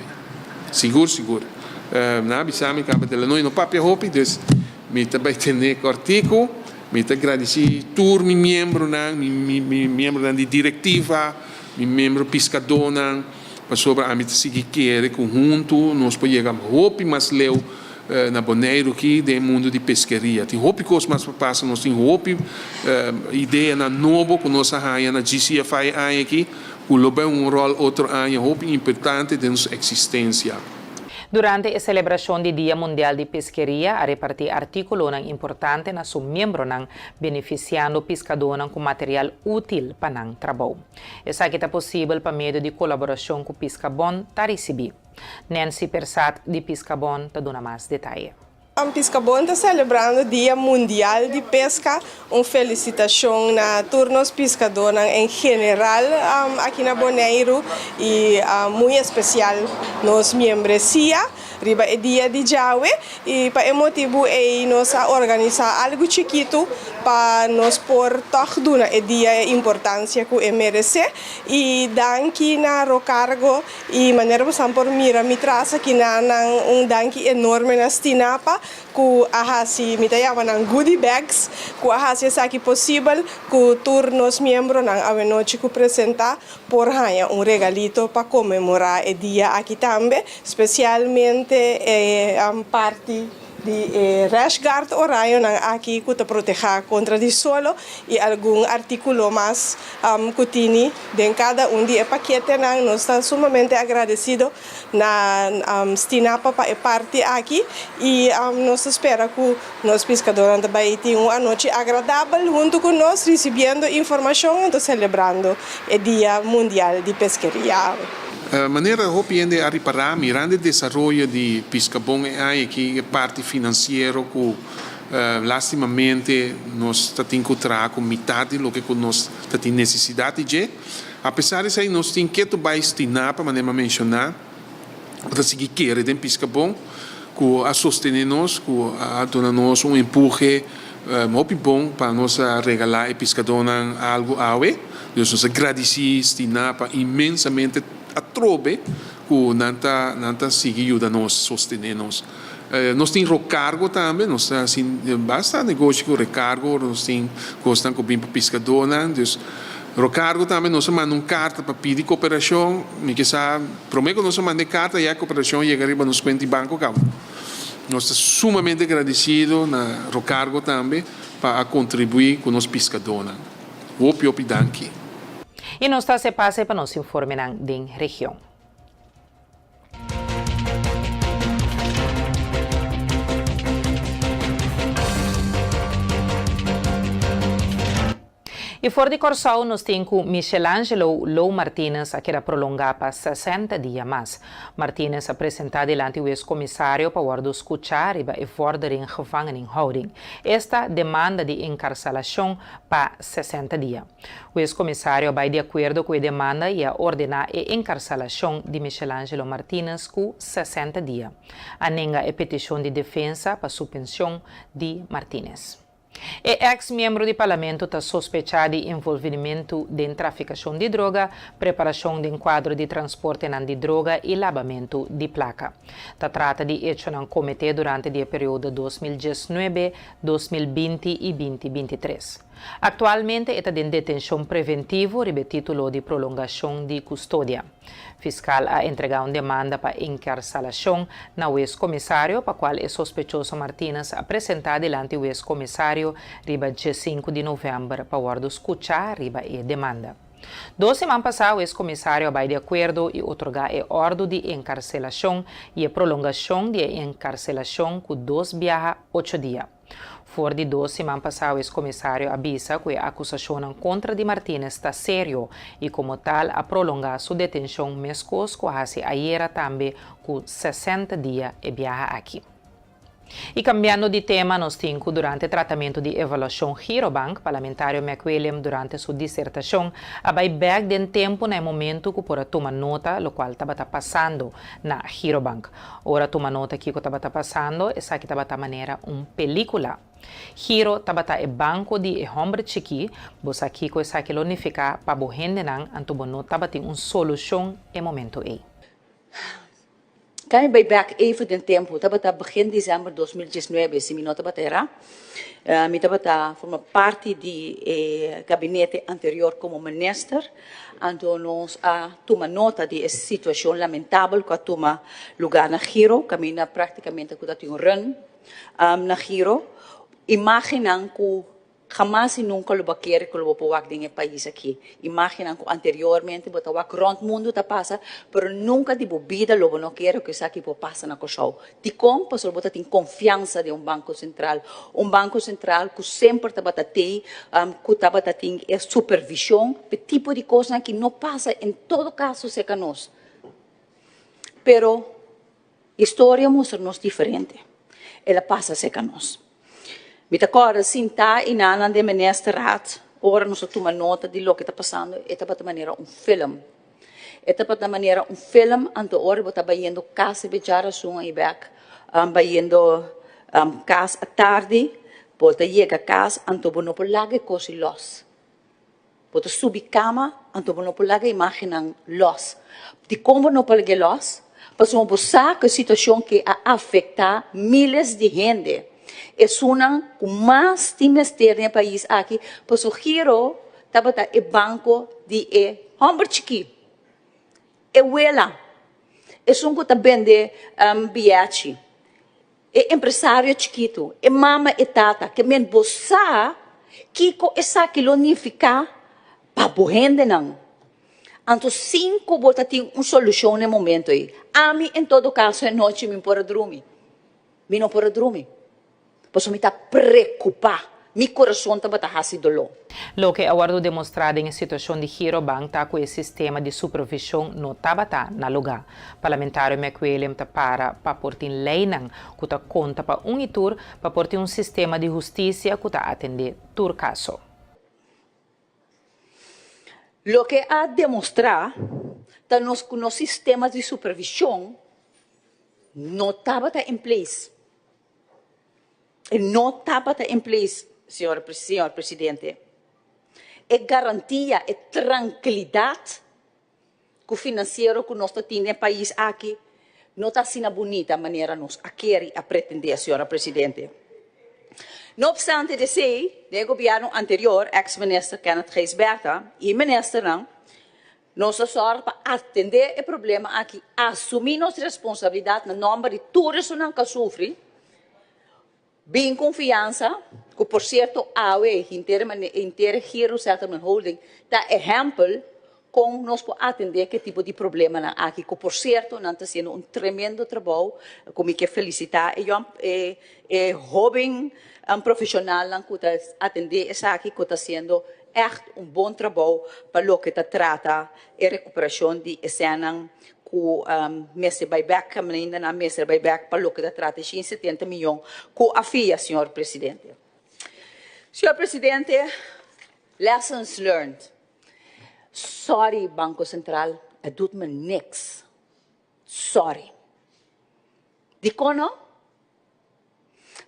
Sigur, sigur. Nan a bisa mi caba Delanoy no papia hopi, dus Mi ta bai tene kòrtiku. Mi ta gradisí tur mi miembronan, mi mi miembronan di direktiva, mi miembro piskadónan, pasobra ami ta sigui kere ku huntu nos por yega hopi mas leu na Boneiru aki den e mundu di peskeria. Tin hopi kos mas pa pasa, nos tin hopi ideanan nobo ku nos a haña na GCFI e aña aki ku lo bai un ròl otro aña hopi importante den nos eksistensia. Durante e selebrashon di Dia Mundial di Peskeria a repartí artíkulonan importante na su miembronan, benefisiando piskadónan ku material útil pa nan trabou. Esaki ta posibel pa medio di kolaborashon ku Piskabon ta risibí. Nancy Persat di Piskabon ta duna mas detaye. Piskabon ta selebrando Dia Mundial di Peska. Un felisitashon na tur nos piskadónan en general aki na Boneiru i muy espesial nos miembresia riba e dia di djawe. I pa e motibu ei nos a organisá algu chikitu pa nos por tòg duna e dia e importansia ku e meresé. I danki na Rocargo I manera bosan por mira mi tras aki na nan un danki enorme na Stinapa ku a hasi, mi ta yama nan goodie bags, ku a hasi esaki posibel ku tur nos miembronan awenochi ku presenta por haña un regalito pa konmemorá e dia aki tambe, spesialmente e parti. Di e rashguard orañonan aki ku ta protehá kontra di solo i algun artíkulo mas ku tini den kada un di e paketenan. Nos ta sumamente agradesido na Stinapa pa e parti aki i nos ta spera ku nos piskadónan ta bai tin un anochi agradabel huntu ku nos risibiendo informashon anto selebrando e Dia Mundial di Peskeria. Manera hopi hende a ripará, mirando e desaroyo di Piskabon e aña aki, e parti finansiero ku lastimamente nos ta tin ku traha ku mitat di loke ku nos ta tin nesesidat di dje. Apesar di esei nos tin ketu bai Stinapa, manera mi a menshoná, ku ta sigui kere den Piskabon, ku a sostené nos, ku a duna nos un empuhe hopi bon pa nos a regalá e piskadónan algu awe. Dus nos a gradisí Stinapa inmensamente atrobe ku nan ta nan ta sigui yuda nos, sostené nos. Nos tin rokargo tambe, nos ta hasi basta negoshi ku rekargo ora nos tin kosnan ku bin pa piskadónan. Dus rokargo tambe nos a manda un karta pa pidi koperashon. Mi ke sa promé ku nos a manda e karta ya e koperashon yega riba nos kuenta di banko kaba. Nos ta sumamente gradisido na Rocargo tambe pa a kontribuí ku nos piskadónan. Hopi hopi danki. I nos ta hasi pase pa nos informenan den region. I for di Kòrsou nos tin ku Michelangelo Lou Martinez a keda prolongá pa 60 dia mas. Martinez a presentá dilanti wes komisario pa wòrdu skuchá riba e vordering gevangenenhouding, esta demanda di enkarsalashon pa 60 dia. Wes komisario a bai di akuerdo ku e demanda i a ordená e enkarsalashon di Michelangelo Martinez ku 60 dia. A nenga e petishon di defensa pa supenshon di Martinez. E eks miembro di parlamento ta sospechá di envolvinimentu den trafikashon di droga, preparashon den kuadro di transportenan di droga i labamentu di plaka. Ta trata di echonan kometé durante di e periodo 2019, 2020 i 2023. Aktualmente e ta den detenshon preventivo riba e título di prolongashon di kustodia. Fiskal a entregá un demanda pa enkarsalashon na wes komisario pa kual e sospechoso Martinez a presentá dilanti wes komisario riba diesinku di novèmber pa wòrdu skuchá riba e demanda. Dos siman pasá wes komisario a bai di akuerdo i otorgá e òrdu di enkarselashon i e prolongashon di e enkarselashon ku dos biaha ocho dia. For di dos siman pasao es komisario a bisa ku e akusashonnan kontra di Martinez ta serio i komo tal a prolongá su detenshon meskos ku a hasi ayera tambe ku 60 dia e biaha aki. I kambiando di tema nos tin ku durante tratamentu di evaluashon Girobank, parlamentario McWilliam durante su disertashon a bai bèk den tempu na e momentu ku por a tuma nota lokual tabata pasando na Girobank. Ora tuma nota kiko tabata pasando, esaki tabata manera un pelíkula. Giro tabata e banko di e hòmber chikí, bo sa kiko esaki lo nifiká pa bo hendenan, anto bo no tabatin un solushon e momento ei. Kan mi bai bèk even den tempu, tabata begin desèmber 2019, si mi no tabata erá. Mi tabata forma parti di e gabinete anterior komo minister. Anto nos a tuma nota di e situacion lamentabel cu a tuma lugar na Giro, caminda practicamente cu ta tin un run na Giro. Imagennan cu hamas y nunca lo bo a kere cu lo bo por wak den e pais aki. Imagennan cu anteriormente bo ta wak rond mundo ta pasa, pero nunca di bo bida lo bo no kere cu esaki por pasa na Corsou. Dikon? Pasobra bo ta tin konfiansa den un Banko Sentral. Un Banko Sentral ku semper tabata tei, ku tabata tin e supervishon p'e tipo di kosnan ki no pasa en todo kaso serka nos. Pero historia mustra nos diferente. El a pasa serka nos. Mi ta kòrda sintá i nan den Ministerraad ora nos a tuma nota di loke ta pasando, e tabata manera un film. E tabata manera un film, anto ora bo ta bayendo kas riba e djarasun ei bek, bayendo kas atardi, bo ta yega kas, anto bo no por laga e kos ei lòs. Bo ta subi kama, anto bo no por laga e imágennan lòs. Dikon bo no por lag'é lòs? Pasobra bo sa ku e situashon ke a afektá míles di hende, esunnan ku mas tin mester den e pais aki, pasobra giro tabata e banko di e hòmber chikí, e wela, esun ku ta bende bièchi. E empresario chikitu, e mama, e tata, ke men bo sa kiko esaki lo nifiká pa bo hendenan. Anto sin ku bo ta tin un solushon na e momento ei. Ami en todo kaso e nochi mi por a drumi. Mi no por a drumi. Pasobra mi ta preokupá. Mi kurason tabata hasi doló. Loke a wòrdu demostrá den e situashon di Girobank ta ku e sistema di supervishon no tabata na lugá. Parlamentario McWilliam ta para pa por tin leinan ku ta konta pa un i tur pa por tin un sistema di hustisia ku ta atendé tur kaso. Loke a demostrá ta nos ku nos sistema di supervishon no tabata in place. E no tabata in place, señor señor presidente. E garantia, e trankilidat ku finansiero ku nos ta tin den e pais aki no ta asina bunita manera nos a kere i a pretendé, señora presidente. No opstante di esei, den e gobièrnu anterior, eks minister Kenneth Gijsbertha i ministernan, nos a sòru pa atendé e problema aki, asumí nos responsabilidat na nòmber di tur esunnan ku a sufri, Bin konfiansa, ku por sierto awe henter henter Giro Settlement Holding ta ehèmpel kon nos por atendé ku e tipo di problemanan aki, ku por sierto nan ta hasiendo un tremendo trabou, ku mi ke felisitá e yòn e e hóben profeshonalnan ku ta atendé esaki ku ta hasiendo ègt un bon trabou pa loke ta trata e rekuperashon di e sènnan ku mester bai bek kaminda nan mester bai bek pa loke ta trata e 170 miyon ku a fia, señor presidente. Señor presidente, lessons learned. Sorry Banko Sentral, het doet me niks. Sorry. Dikon no?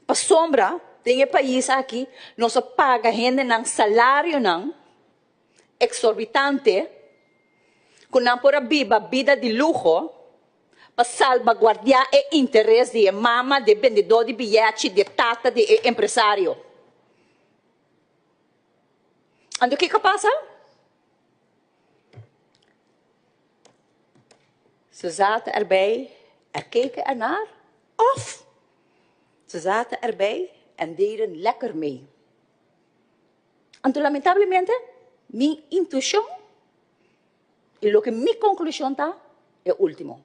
Pasobra den e pais aki nos a paga hendenan salarionan exorbitante ku nan por a biba bida di luho pa salbaguardiá e interes di e mama, di e bendedó di biyechi, di e tata, di e empresario. Anto kiko a pasa? Ze zaten erbij en keken ernaar of ze zaten erbij en deden lekker mee. Anto lamentablemente mi intuishon i loke mi konklushon ta e ultimo.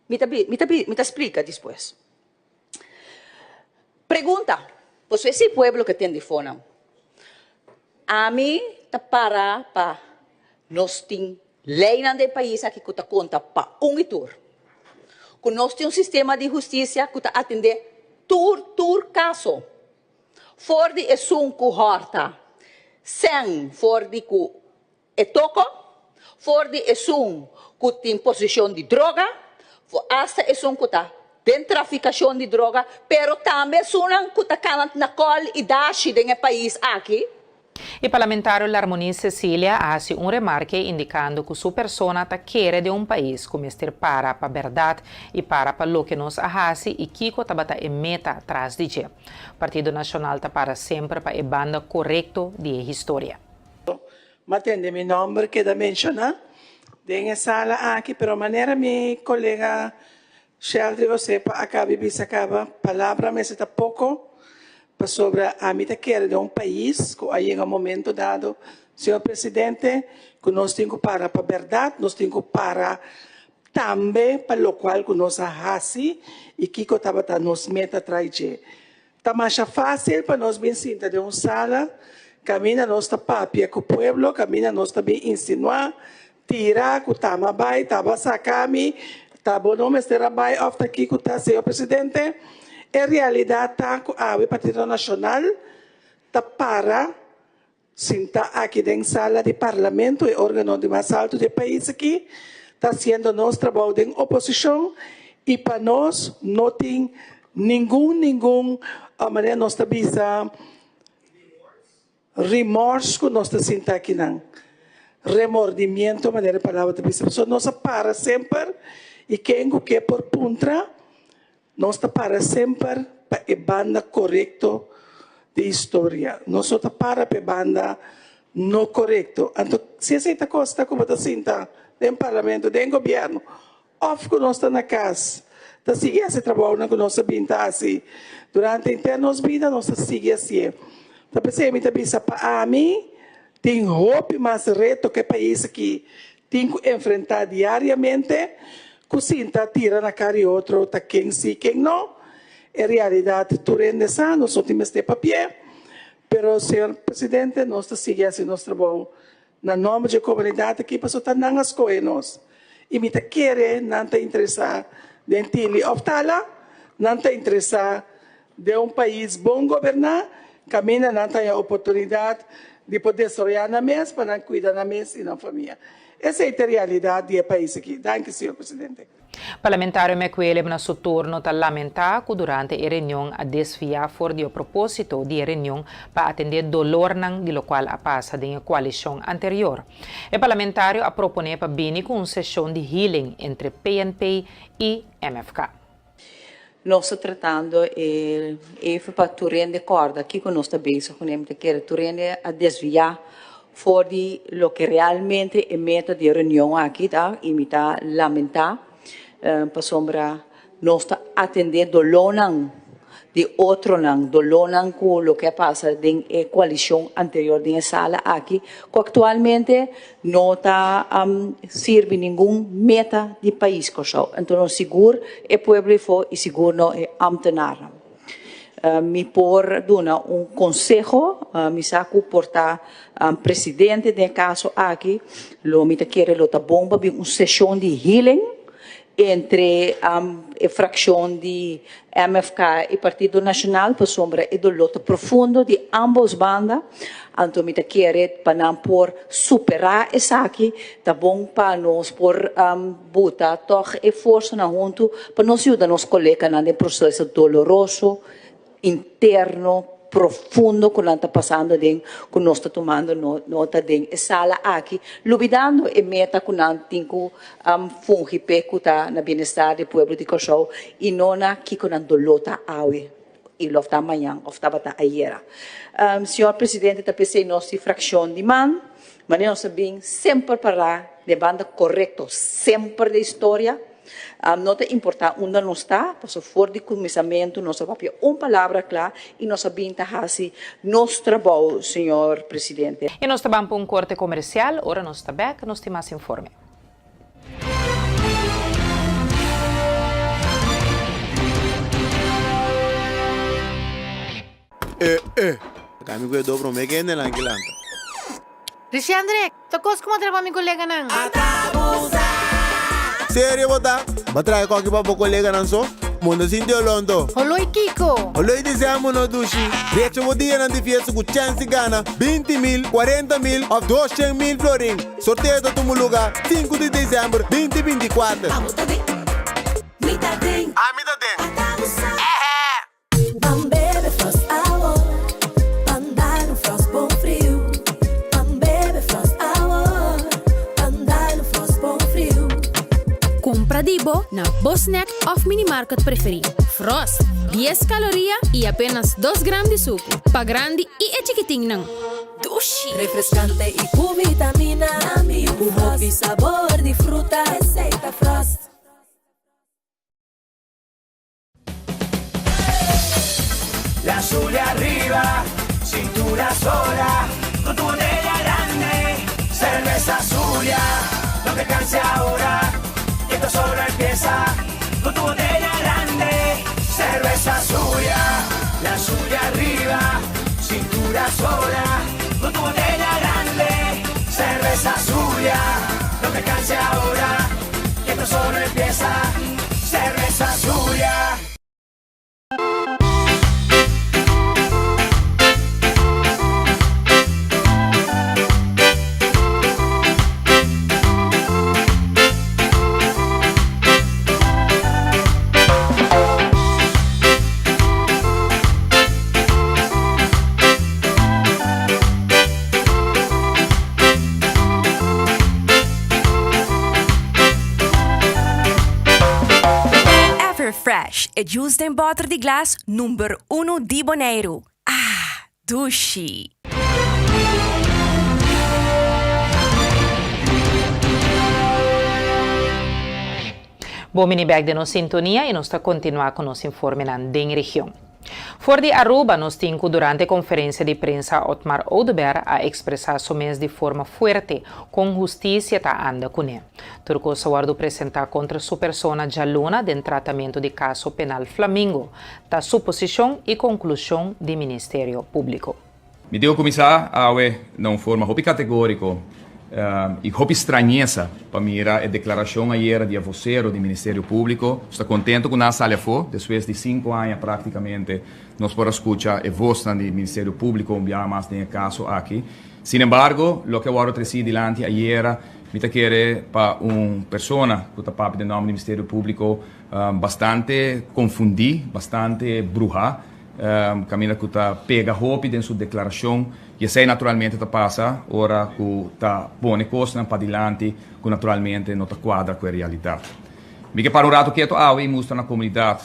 Mi ta mi ta mi ta splika despues. Pregunta, Pasobra esei pueblo ke tin di fonan. Ami ta para pa nos tin leinan den pais aki ku ta konta pa un i tur. Ku nos tin un sistema di hustisia ku ta atendé tur tur kaso. For di esun ku hòrta sèn for di ku e toko, for di esun ku tin posishon di droga, for asta esun ku ta den trafikashon di droga, pero tambe esunnan ku ta kana na kòl i dashi den e pais aki. E parlamentario Larmonie Cecilia a hasi un remarke indikando ku su persona ta kere den un pais ku mester para pa bèrdat i para pa loke nos a hasi i kiko tabata e meta tras di dje. Partido Nashonal ta para semper pa e banda korekto di e historia. M'a tende mi nomber keda menshoná den e sala aki, pero manera mi kolega Sheldry Osepa a kabi bisa kaba, palabra mester ta poko, pasobra ami ta kere den un pais ku a yega un momento dado, señor presidente, ku nos tin ku para pa bèrdat, nos tin ku para tambe pa lokual ku nos a hasi i kiko tabata nos meta trai dje. Ta masha fásil pa nos bin sinta den un sala kaminda nos ta papia ku pueblo, kaminda nos ta bin insinuá, tira ku tama bai, taba saka mi, ta bo no mester a bai òf ta kiko ta, señor presidente. E realidat ta ku awe Partido Nashonal ta para Sinta aki den sala di Parlamento, e organo di mas alto di e pais aki, ta haciendo nos trabou den oposicion y pa nos no tin ningun ningun manera nos ta bisa remorse cu nos ta sinta akinan, remordimiento manera e palabra ta bisa. Pasobra nos a para semper y ken cu ke por puntra. Nos ta para semper pa e banda korekto di historia. Nos no ta para pa e banda no korekto. Anto si esei ta kosta ku bo ta sinta den parlamento, den gobièrnu òf ku nos ta na kas. ta sigui hasi e trabounan ku nos a bin ta hasi durante henter nos bida, nos ta sigui hasié. Ta p'esei mi ta bisa pa ami tin hopi mas reto ku e pais aki tin ku enfrentá diariamente ku sinta tira na kara di otro ta ken si ken no. E realidat tur hende sa, nos no tin mester papia, pero señor presidente nos ta sigui hasi nos trabou Na nòmber dje komunidat aki pasobra ta nan a skohe nos i mi ta kere nan ta interesá den Tili òf Tala, nan ta interesá den un pais bon goberná kaminda nan ta haña oportunidat di por desaroyá nan mes pa nan kuida nan mes i nan famia. Esei ta e realidat di e pais aki. Danki, señor presidente. Parlamentario McWillem na su turno ta lamentá ku durante e reunion a desviá for di e propósito di e reunion pa atendé dolornan di lokual a pasa den e koalishon anterior. E parlamentario a proponé pa bini ku un seshon di healing entre PNP i MFK. Nos ta tratando e even pa tur hende kòrda kiko nos ta bezig kuné. Mi ta kere tur hende a desviá for di loke realmente e meta di e reunion aki ta i mi ta lamentá pasobra nos ta atendé dolónan di otronan, dolónan ku loke a pasa den e koalishon anterior den e sala aki ku aktualmente no ta sirbi ningun meta di pais Kòrsou. Anto no sigur e pueblo efo i sigur no e ámtenarnan. Mi por duna un konseho, mi sa ku por ta presidente den e kaso aki, lo mi ta kere lo ta bon pa bin un seshon di healing entre e frakshon di MFK i Partido Nashonal pasobra e doló ta profundo di ámbos banda, anto mi ta kere pa nan por superá esaki, ta bon pa nos por buta tòg e forsanan huntu pa nos yuda nos koleganan den proseso doloroso interno profundo ku nan ta pasando aden, ku nos ta tumando nota den e sala aki, lubidando e meta ku nan tin ku fungi p'e ku ta na bienestar di pueblo di Kòrsou i no na kiko nan doló ta awe i lo ta mañan òf tabata ayera. Señor Presidente, ta p'esei nos di frakshon di man, manera nos a bin semper pará den banda korekto semper den historia, No ta importá unda nos ta, pasobra for di kuminsamentu nos a papia un palabra kla i nos a bin ta hasi nos trabou, señor presidente. I nos ta ban pa un korte komersial, ora nos ta bèk nos tin mas informe. Eh eh. Ka mi kue do prome ke hende nan ki lanta. Richandre, ta kos ku bo a traha pa mi koleganan? Serio bo ta? Bo a traha e koki pa bo koleganan so? Bo no sinti oló anto? Oló i kiko? Oló i desèmber no dushi. Drecha bo dianan di fiesta ku chèns di gana 20 mil, 40 mil òf 200 mil florin. Sorteo ta tuma lugá 5 di desèmber 2024. Ami ta den. Ami ta den. Ban bebe Frost awo, ban dal un Frost bon friu. Ban bebe Frost awo, ban dal un Frost bon friu. Kumpra di bo na bo snack òf minimarket preferí. Frost, dies kaloria i apenas dos gram di suku. Pa grandi i e chikitinnan. Dushi! Refreskante i ku vitamina. Ku hopi sabor di fruta. Esei ta Frost. La Zulia arriba, cintura sola, con tu botella grande, cerveza Zulia, no te canses ahora, que esto solo empieza, con tu botella grande, cerveza Zulia, la Zulia arriba, cintura sola, con tu botella grande, cerveza Zulia, no te canses ahora, que esto solo empieza, cerveza Zulia. Everfresh, e juice den bòter di glas number unu di Boneiru. Ah, dushi! Bon bini bek den nos sintonia y nos ta continua cu nos informenan den region. For di Aruba nos tin cu durante conferencia di prensa Otmar Oduber a expresa su mes di forma fuerte con husticia ta anda cune. Tur cos a wordo presenta contra su persona djaluna den tratamento di caso penal Flamingo, ta su posicion y conclusion di Ministerio Publico. Mi tin ku kuminsá awe na un forma hopi kategóriko i hopi strañesa pa mira e deklarashon ayera di e vosero di Ministerio Públiko. Nos ta kontentu ku nan a sali afó. Despues di sinku aña práktikamente nos por a skucha e vosnan di Ministerio Públiko un biaha mas den e kaso aki. Sin embargo, loke a wòrdu tresí dilanti ayera mi ta kere pa un persona ku ta papia den nòmber di Ministerio Públiko bastante konfundí, bastante bruhá. Kaminda ku ta pega hopi den su deklarashon i esei naturalmente ta pasa ora ku ta pone kosnan padilanti ku naturalmente no ta kuadra ku e realidat. Mi ke para un ratu ketu awe i mustra na komunidat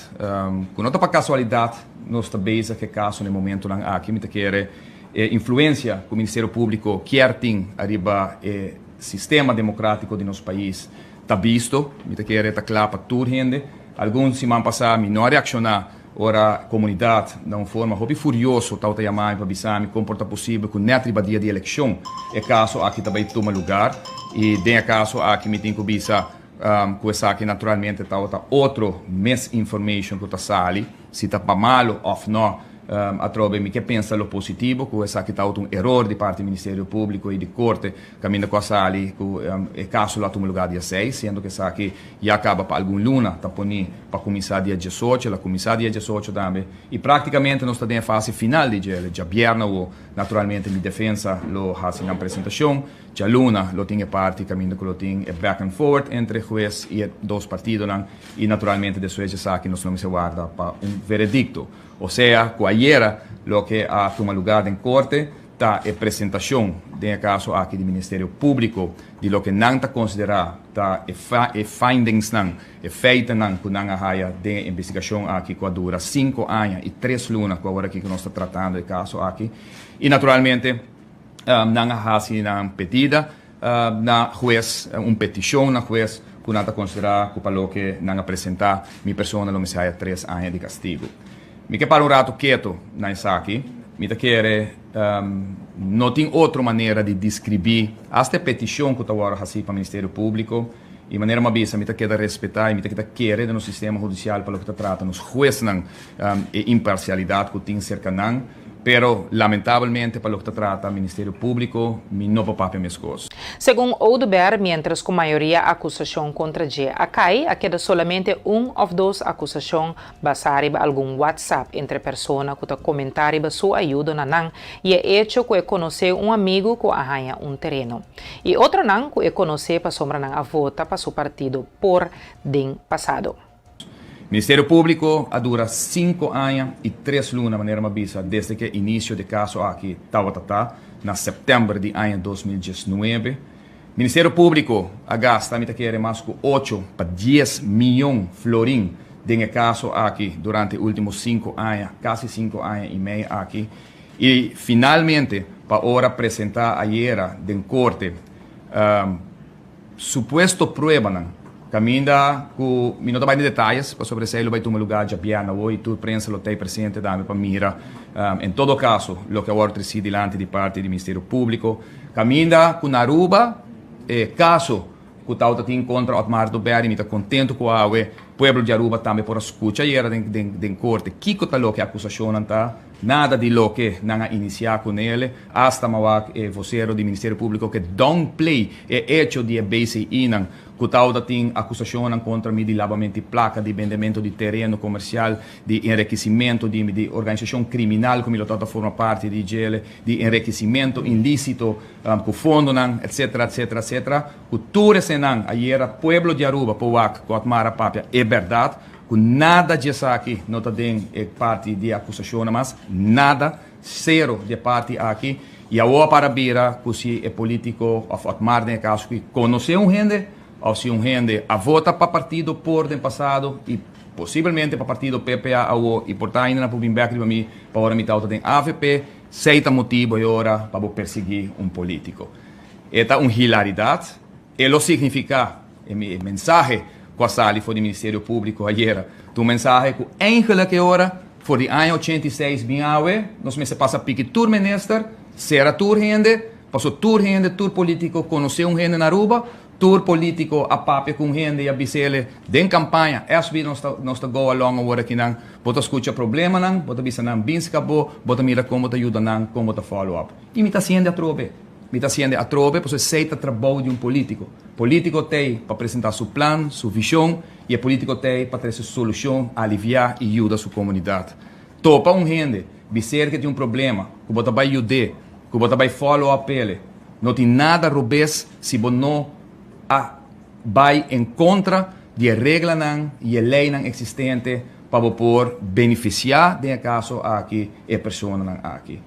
ku no ta pa kasualidat nos ta bezig ku e kaso na e momentunan aki. Mi ta kere e influensia ku Ministerio Públiko kier tin ariba e sistema demokratiko di nos pais ta bisto. Mi ta kere ta kla pa tur hende. Algun siman pasá mi no a reakshoná Ora komunidat na un forma hopi furioso tabata yama mi pa bisa mi kon por ta posibel ku nèt riba dia di elekshon e kaso aki ta bai tuma lugar. I den e kaso aki mi tin ku bisa ku esaki naturalmente tabata otro misinformation ku ta sali, si ta pa malu òf nò. Atrobe mi ke pensa lo positivo ku esaki tabata un eror di parti Ministerio Públiko i di Korte kaminda ku a sali ku e kaso lo a tuma lugar dia seis, siendo ku esaki Ya kaba pa algun luna ta poni pa kuminsá dia diesocho, el a kuminsá dia diesocho tambe i práktikamente nos ta den e fase final di dje. Djabièrnè awo naturalmente mi defensa lo hasi nan presentashon, djaluna lo tin e parti kaminda ku lo tin e back and forth entre hues i e dos partidonan i naturalmente despues di esaki nos lo mester warda pa un veredikto. Osea ku ayera loke a tuma lugá den korte ta e presentashon den e kaso aki di Ministerio Públiko di loke nan ta konsiderá ta e e findingsnan, e feitennan ku nan a haya den e investigashon aki ku a dura sinku aña i tres luna ku awor aki ku nos ta tratando e kaso aki. I naturalmente nan a hasi nan pedida na hues, un petishon na hues ku nan ta konsiderá ku pa loke nan a presentá mi persona lo mester haya tres aña di kastigu. Mi ke para un ratu ketu na esaki. Mi ta kere no tin otro manera di deskribí asta e petishon ku ta wòrdu hasí pa Ministerio Públiko. I manera mi a bisa, mi ta keda respetá i mi ta keda kere den nos sistema hudisial pa loke ta trata nos huesnan, e imparsialidat ku tin serka nan. Pero lamentabelmente pa loke ta trata Ministerio Públiko, mi no por papia meskos. Segun Oduber, miéntras ku mayoria akusashon kontra dje a kai, a keda solamente un òf dos akusashon Basá riba algun WhatsApp entre persona ku ta komentá riba su ayudo na nan i e echo ku e konosé un amigu ku a haña un tereno. I otronan ku e konosé pasobra nan a vota pa su partido por den pasado. Ministerio Públiko a dura sinku aña i tres luna, manera mi a bisa, desde ku e inisio di e kaso aki tabata ta, na sèptèmber di aña 2019. Ministerio Públiko a gasta mi ta kere mas ku ocho pa dies mion florin den e kaso aki durante e último sinku aña, kasi sinku aña i mei aki. I finalmente pa ora presentá ayera den korte supuesto pruebanan kaminda ku mi no ta bai den detayes pasobra esei lo bai tuma lugá djabièrnè awor i tur prensa lo ta presente tambe pa mira en todo kaso loke a wòrdu tresí dilanti di parti di Ministerio Públiko. Caminda cu na Aruba e caso cu tawata tin contra Otmar Oduber y mi ta contento cu awe pueblo di Aruba tambe por a scucha ayera den corte kico ta loke acusacionnan ta, nada di loke nan a inicia cu nele, hasta mawak e vocero di Ministerio Publico ke downplay e hecho di e BCI-nan cu tawata tin acusacionnan contra mi di labamento di placa, di bendemento di tereno comercial, di enriquecimento di di organisacion criminal cu mi lo tawata forma parti di djele. di enrekisimentu inlisito ku fondonan etcetera etcetera etcetera ku tur esenan ayera pueblo di Aruba por wak ku Otmar a papia e bèrdat ku nada di esaki no ta den e parti di e akusashonnan mas nada sero di e parti aki i awor a para bira ku si e politiko òf Otmar den e kaso aki konosé un hende òf si un hende a vota pa partido por den pasado i Posibelmente pa partido PPA awo y por ta ainda nan por bin bek riba mi pa ora mi tawata den avp, sey ta motibo e ora pa bo persegui un politico. E ta un hilaridad, e lo significa, e mensahe ku a sali for di Ministerio Públiko ayera. Ta un mensahe ku eigenlijk e ora for di aña 86 bin awe nos mester pasa piki tur minister, sera tur hende, paso tur hende, tur polítiko konosé un hende na Aruba, tur polítiko a papia ku un hende i a bis'ele den kampaña, SB nos ta nos ta go along awor akinan, bo ta skucha problemanan, bo ta bisa nan bin ska bo, bo ta mira kon bo ta yuda nan, kon bo ta follow up. I mi ta hasiende atrobe. Mi ta hasiende atrobe pasobra esei ta trabou di un polítiko. Polítiko t'ei pa presentá su plan, su vishon, i e polítiko t'ei pa trese solushon, aliviá i yuda su komunidat. Topa un hende, biser ke tin un problema, ku bo ta bai yud'é, ku bo ta bai follow up p'ele. No tin nada robes si bo no a bai en kontra di e reglanan i e leinan eksistente pa bo por benefisiá den e kaso aki e personanan aki.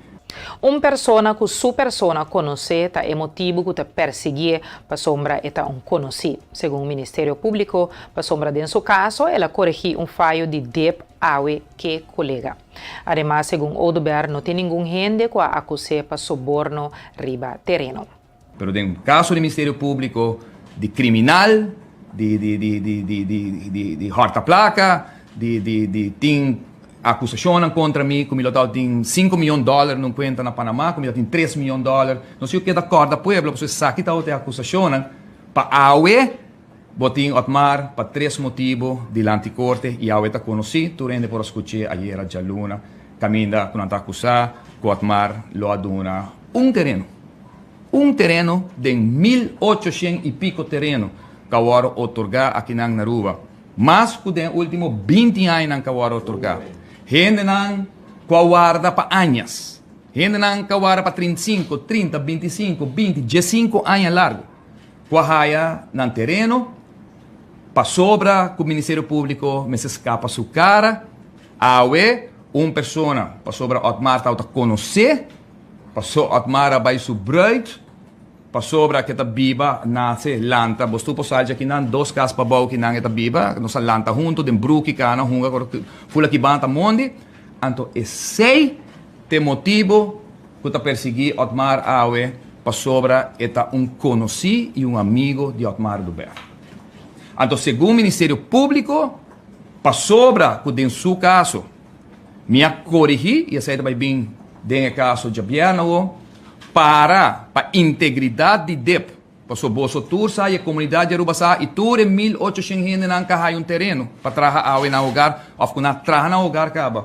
Un persona ku su persona konosé ta e motibu ku ta persiguié pasobra e ta un konosí, segun Ministerio Públiko, pasobra den su kaso el a koregí un fayo di dip awe ke kolega. Ademas, segun Oduber, no tin ningun hende ku a akus'é pa soborno riba tereno. Pero den kaso di Ministerio Públiko, di kriminal, di di di di di di di di hòrta plaka, di di di tin akusashonnan kontra mi ku mi lo tabatin sinku miyon dòler na un kuenta na Panamá, ku mi tabatin tres miyon dòler. No si yo keda kòrda pueblo pasobra esaki tabata e akusashonnan pa awe bo tin Otmar pa tres motibu dilanti korte i awe ta konosí, tur hende por a skuch'é ayera djaluna kaminda ku nan ta akusá ku Otmar lo a duna un tereno. Un tereno den 1800 i piko tereno ku a wòrdu otorgá akinan na Aruba. Mas ku den e último 20 añanan ku a wòrdu otorgá. Hendenan ku a warda pa añas. Hendenan ku a warda pa 35, 30, 25, 20, 15 aña largu. Ku a haya nan tereno pasobra ku Ministerio Públiko mester skapa su kara. Awe un persona pasobra Otmar tabata konosé. Paso Otmar a bai su bruid, pasobra ke ta biba, nase, lanta. Bos tur por sa dje kinan, dos kas pabou kinan e ta biba. Nos a lanta hunto den bruki, kana, hunga, fula ki banda mondi. Anto esei t'e motibo ku ta persiguí Otmar awe, pasobra e ta un konosí i un amigo di Otmar Oduber. Anto segun Ministerio Públiko, pasobra ku den su kaso, Mi a korigí, i esei ta bai bin den e kaso djabièrnè awor, para pa integridat di dip, pasobra boso tur sa i e komunidat di Aruba sa i tur e 1800 hendenan ka haya un tereno pa traha awe na hogar òf ku nan a traha na hogar kaba.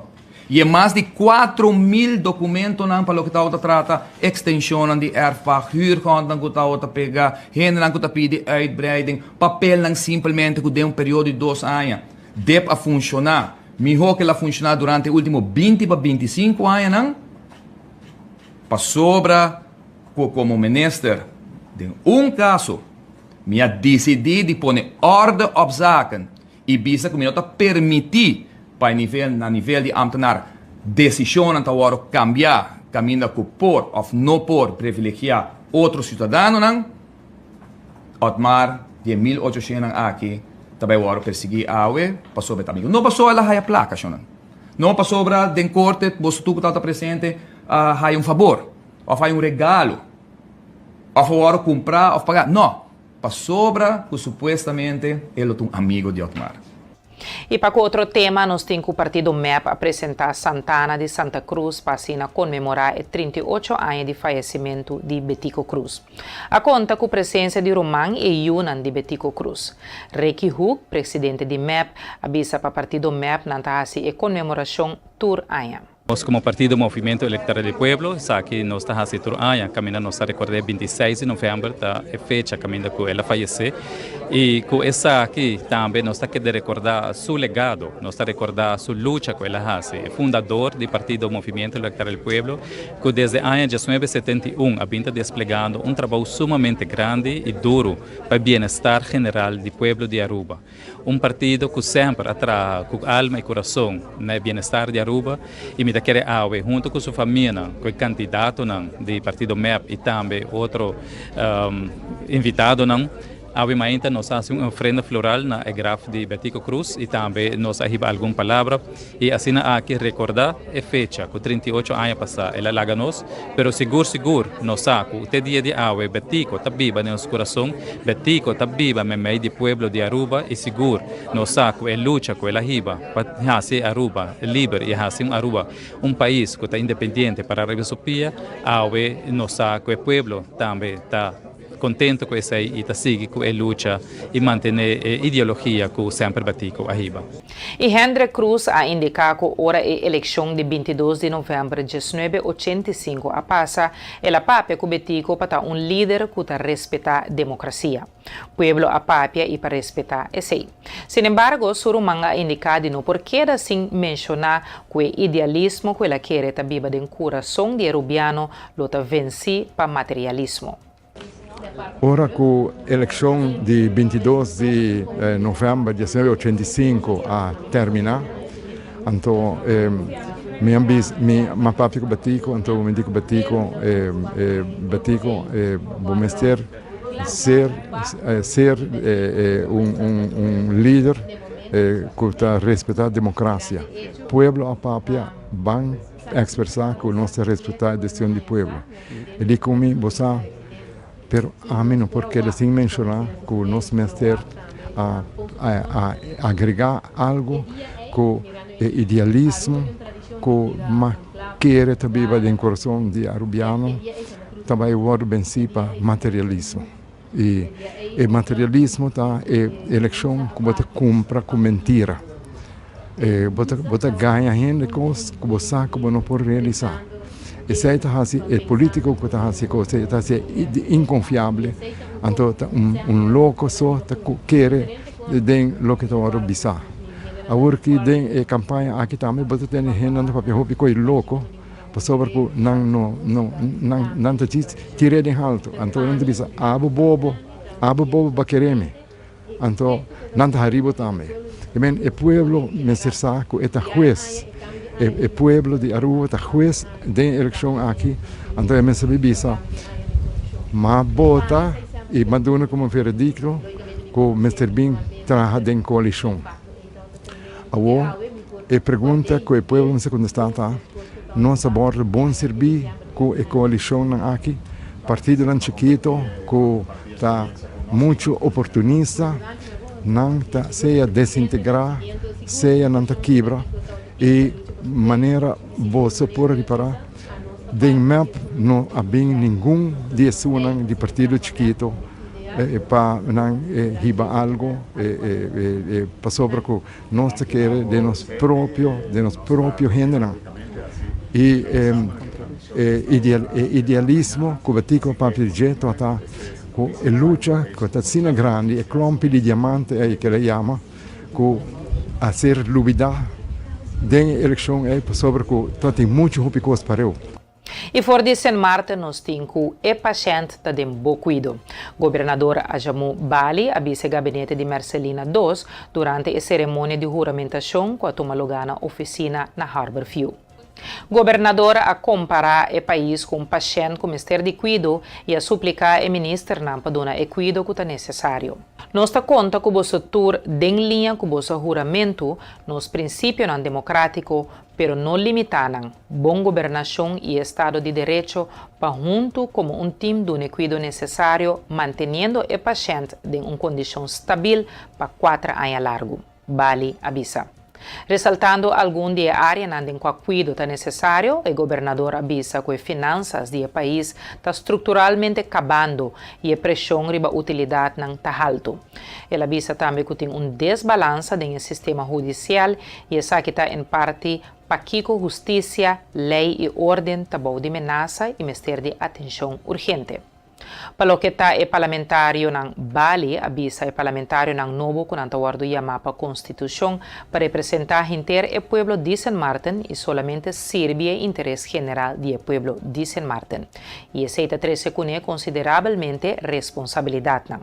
I e mas di 4000 dokumentonan pa loke tabata trata ekstenshonnan di erfpacht, huurgrondnan ku tabata pega, hendenan ku ta pidi uitbreiding, papelnan simpelmente ku den un periodo di dos aña dip a funshoná. Mihó ku el a funshoná durante e último 20 pa 25 añanan, pasobra ku komo minister den un kaso mi a disidí di pone orde op zaken i bisa ku mi no ta permití pa e nivel na nivel di ámtenar desishonnan ta wòrdu kambiá kaminda ku por òf no por privilegiá otro siudadanonan. Otmar di e 1800 nan aki ta bai wòrdu persiguí awe pasobra e ta amigu. No pasobra el a haya plaka, shonnan. No pasobra den korte boso tur ku tabata presente a haya un fabor òf haya un regalo òf a wòrdu kumprá òf pagá. No, pasobra ku supuestamente e lo ta un amigu di Otmar. I pa ku otro tema nos tin ku partido mep a presentá Santana di Santa Cruz pa asina konmemorá e 38 aña di fayesimentu di Betico Croes. A konta ku presensia di ruman i e yunan di Betico Croes. Ricky Hoek, presidente di mep, a bisa pa partido mep nan ta hasi e konmemorashon tur aña. Nos komo partido Movimiento Electoral del Pueblo esaki nos ta hasi tur aña kaminda nos ta rekord'é 26 di novèmber ta e fecha kaminda ku el a fayesé i ku esaki tambe nos ta keda rekordá su legado, nos ta rekordá su lucha ku el a hasi, e fundador di partido Movimiento Electoral del Pueblo ku desde aña diesnuebe 71 a bin ta desplegando un trabou sumamente grandi i duru pa e bienestar general di pueblo di Aruba. Un partido cu semper a traha cu alma y curason na e bienestar di Aruba y mi ta kere awe hunto cu su famianan, cu e candidatonan di partido mep y tambe otro invitadonan. Awe mainta nos a hasi un ofrenda floral na e graf di Betico Croes y tambe nos a hiba algun palabra y asina aki recorda e fecha cu 38 aña pasa el a laga nos, pero sigur sigur nos sa cu te dia di awe Betico ta biba den nos curason, Betico ta biba memey di pueblo di Aruba y sigur nos sa cu e lucha cu el a hiba pa hasi Aruba liber y hasi un Aruba un pais cu ta independiente para riba su pia, awe nos sa cu e pueblo tambe ta contento cu esey y ta sigui cu e lucha y mantene e ideologia cu semper Betico a hiba. Y Hendrik Croes a indica cu ora e eleccion di 22 di november 1985 a pasa, el a papia cu Betico pa ta un lider cu ta respeta democracia. Pueblo a papia y pa respeta esey. Sin embargo, su ruman a indica di no por keda sin menciona cu e idealismo cu el a kere ta biba den curason di e Rubiano lo ta venci pa materialismo. Ora ku elekshon di 22 di novèmber 1985 a terminá, anto mi a bisa, mi a papia ku Betico, anto mi di ku Betico, Betico, bo mester ser ser un un lider ku ta respetá demokrasia. Pueblo a papia, ban ekspresá ku nos ta respetá e desishon di pueblo. E di ku mi, Bo sa, pero ami no por keda sin menshoná ku nos mester a a agregá algu ku e idealismo ku mas kere ta biba den kurason di arubiano ta bai wòrdu bensí pa materialismo. I e materialismo ta e elekshon ku bo ta kumpra ku mentira. Bo ta bo ta gaña hende kos ku bo sa ku bo no por realisá. Esei ta hasi e polítiko ku ta hasi kos ei ta hasi inkonfiable, anto ta un un loko so ta kere den loke ta wòrdu bisá. Awor ki den e kampaña aki tambe bo ta tene hendenan ta papia hopi ko'i loko. Pasobra ku nan no, no, nan, nan ta djis tir'é den haltu. Anto nan ta bisa, Abo bobo, abo bobo ba kere mi. Anto nan ta hari bo tambe. I men, e pueblo mester sa ku e ta hues. E, e pueblo di Aruba ta hues den e elekshon aki. Anto e mester bi bisa, M'a bota i m'a duna komo veredikto ku mester bin traha den koalishon. Awor, e pregunta ku e pueblo mester kontestá ta, Nos a bòrdu bon sirbí ku e koalishonnan aki? Partidonan chikito ku ta muchu oportunista, nan ta sea desintegrá, sea nan ta kibra. I manera boso por ripará, den mep no a bin ningun di esunnan di partido chikito pa nan hiba algo pasobra ku nos ta kere den nos propio den nos propio hendenan i e idealismo ku Betico a papia di dje tabata ku e lucha ku ta asina grandi e klompi di diamante ei ku el a yama ku a ser lubida den e elekshon ei pasobra ku tabatin muchu hopi kos pareu. I for di Sint Maarten nos tin ku e pashènt ta den bo kuido. Gobernador Ajamu Baly a bisa e gabinete di Mercelina dos durante e seremonia di huramentashon ku a tuma lugá na ofisina na Harborview. Gobernador a kompará e pais ku un pashènt ku mester di kuido i a supliká e ministernan pa duna e kuido ku ta nesesario. Nos ta konta ku boso tur den liña ku boso huramentu, nos prinsipionan demokrátiko, pero no limitá nan, bon gobernashon i estado di derecho pa huntu komo un tim duna e kuido nesesario manteniendo e pashènt den un kondishon stabil pa kuater aña largu, Baly a bisa. Resaltando algun di e áreanan den kua kuido ta nesesario, e gobernador a bisa ku e finansas di e pais ta strukturalmente kabando i e preshon riba utilidatnan ta haltu. El a bisa tambe ku tin un desbalansa den e sistema hudisial i esaki ta en parti pakiko hustisia, lei i órden ta bou di menasa i mester di atenshon urgente. Pa loke ta e parlamentarionan Baly a bisa e parlamentarionan nobo ku nan ta wòrdu yamá pa konstitushon pa representá henter e pueblo di Sint Maarten i solamente sirbi e interes general di e pueblo di Sint Maarten. I esei ta trese kuné konsiderabelmente responsabilidatnan.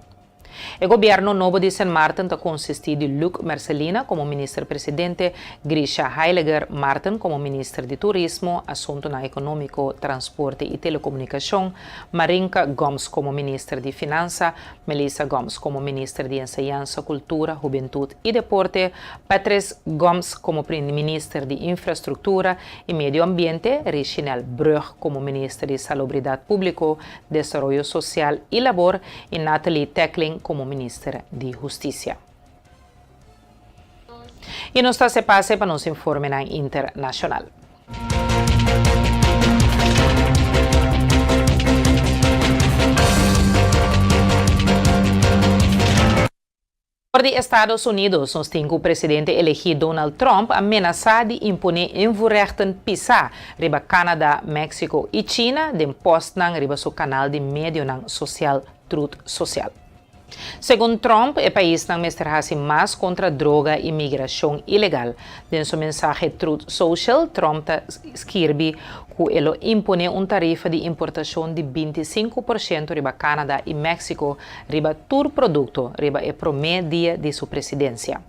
E gobièrnu nobo di Sint Maarten ta konsistí di Luc Mercelina komo minister-presidente, Grisha Heyliger Marten komo minister di Turismo, Asuntunan Ekonómiko, Transporte i Telekomunikashon, Marinka Gumbs komo minister di Finansa, Melissa Gumbs komo minister di Enseñansa, Kultura, Hubentut i Deporte, Patrice Gumbs komo minister di Infrastruktura i Medio Ambiente, Richinel Brug komo minister di Salubridat Públiko, Desaroyo Sosial i Labor i Nathalie Tackling komo minister di Hustisia. I nos ta hasi pase pa nos informenan internashonal. For di Estados Unidos nos tin ku presidente elegí Donald Trump a menasá di imponé invoerrechten pisá riba Canada, Mexico i China den postnan riba su kanal di medionan sosial Truth Social. Segun Trump, e paisnan mester hasi mas kontra droga i migrashon ilegal. Den su mensahe Truth Social, Trump ta skirbi ku e lo imponé un tarifa di importashon di 25% riba Canada i Mexico riba tur produkto riba e promé dia di su presidensia.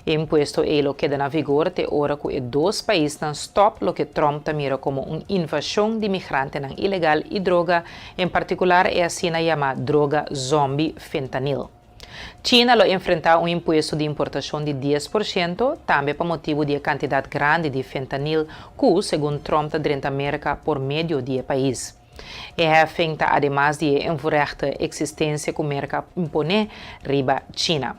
E impuesto ei lo keda na vigor te ora ku e dos paisnan stòp loke Trump ta mira komo un invashon di migrantenan ilegal i droga, en partikular e asina yamá droga zòmbi fentanil. China lo enfrentá un impuesto di importashon di 10% tambe pa motibu di e kantidat grandi di fentanil ku, segun Trump ta drenta Merka por medio di e pais. E heffing ta ademas di e invoerrechten eksistensia ku Merka a imponé riba China.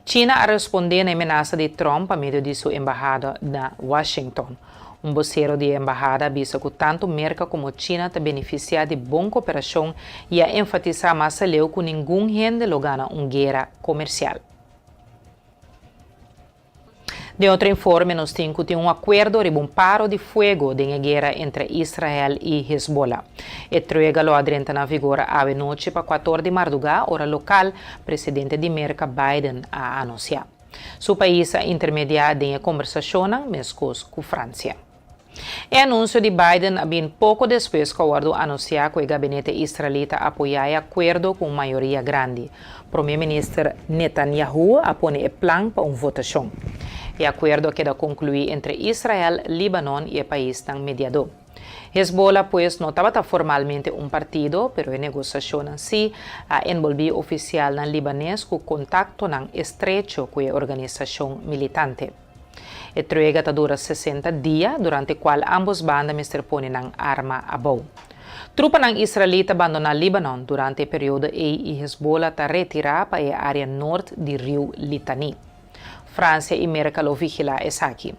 China a respondé na e menasa di Trump pa medio di su embahada na Washington. Un bosero di e embahada a bisa ku tantu Merka komo China ta benefisiá di bon koperashon i a enfatisá mas aleu ku ningun hende lo gana un guera komersial. Den otro informe nos tin ku tin un akuerdo riba un paro di fuego den e guera entre Israel i Hezbollah. E truega lo a drenta na vigor awe nochi pa kuator di mardugá ora lokal, presidente di Merka Biden a anunsiá. Su pais a intermediá den e kombersashonnan meskos ku Fransia. E anunsio di Biden a bin poko despues ku a wòrdu anunsiá ku e gabinete israelí ta apoyá e akuerdo ku un mayoria grandi. Prome Minister Netanyahu a pone e plan pa un votashon. E akuerdo a keda konkluí entre Israel, Libanon i e paisnan mediadó. Hezbollah pues no tabata formalmente un partido, pero e negosiashonnan sí a enbolbí ofisialnan libanes ku kontaktonan estrecho ku e organisashon militante. E truega ta dura 60 dia, durante kual ámbos banda mester pone nan arma abou. Trupanan israelí ta bandoná Líbanon durante e periodo ei i Hezbollah ta retirá pa e área nort di riu Litani. Fransia i Merka lo vigilá esaki.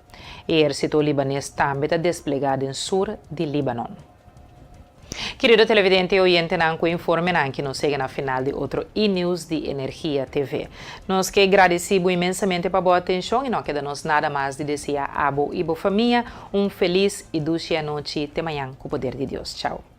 E ehérsito libanes tambe ta desplegá den sur di Líbanon. Kerido televidente i oyentenan ku informenan ki nos yega na final di otro E-News di Energia TV. Nos ke gradisí bo inmensamente pa bo atenshon i no keda nos nada mas di deseá abo i bo famia un felis i dushi anochi te mañan ku poder di Dios. Chao.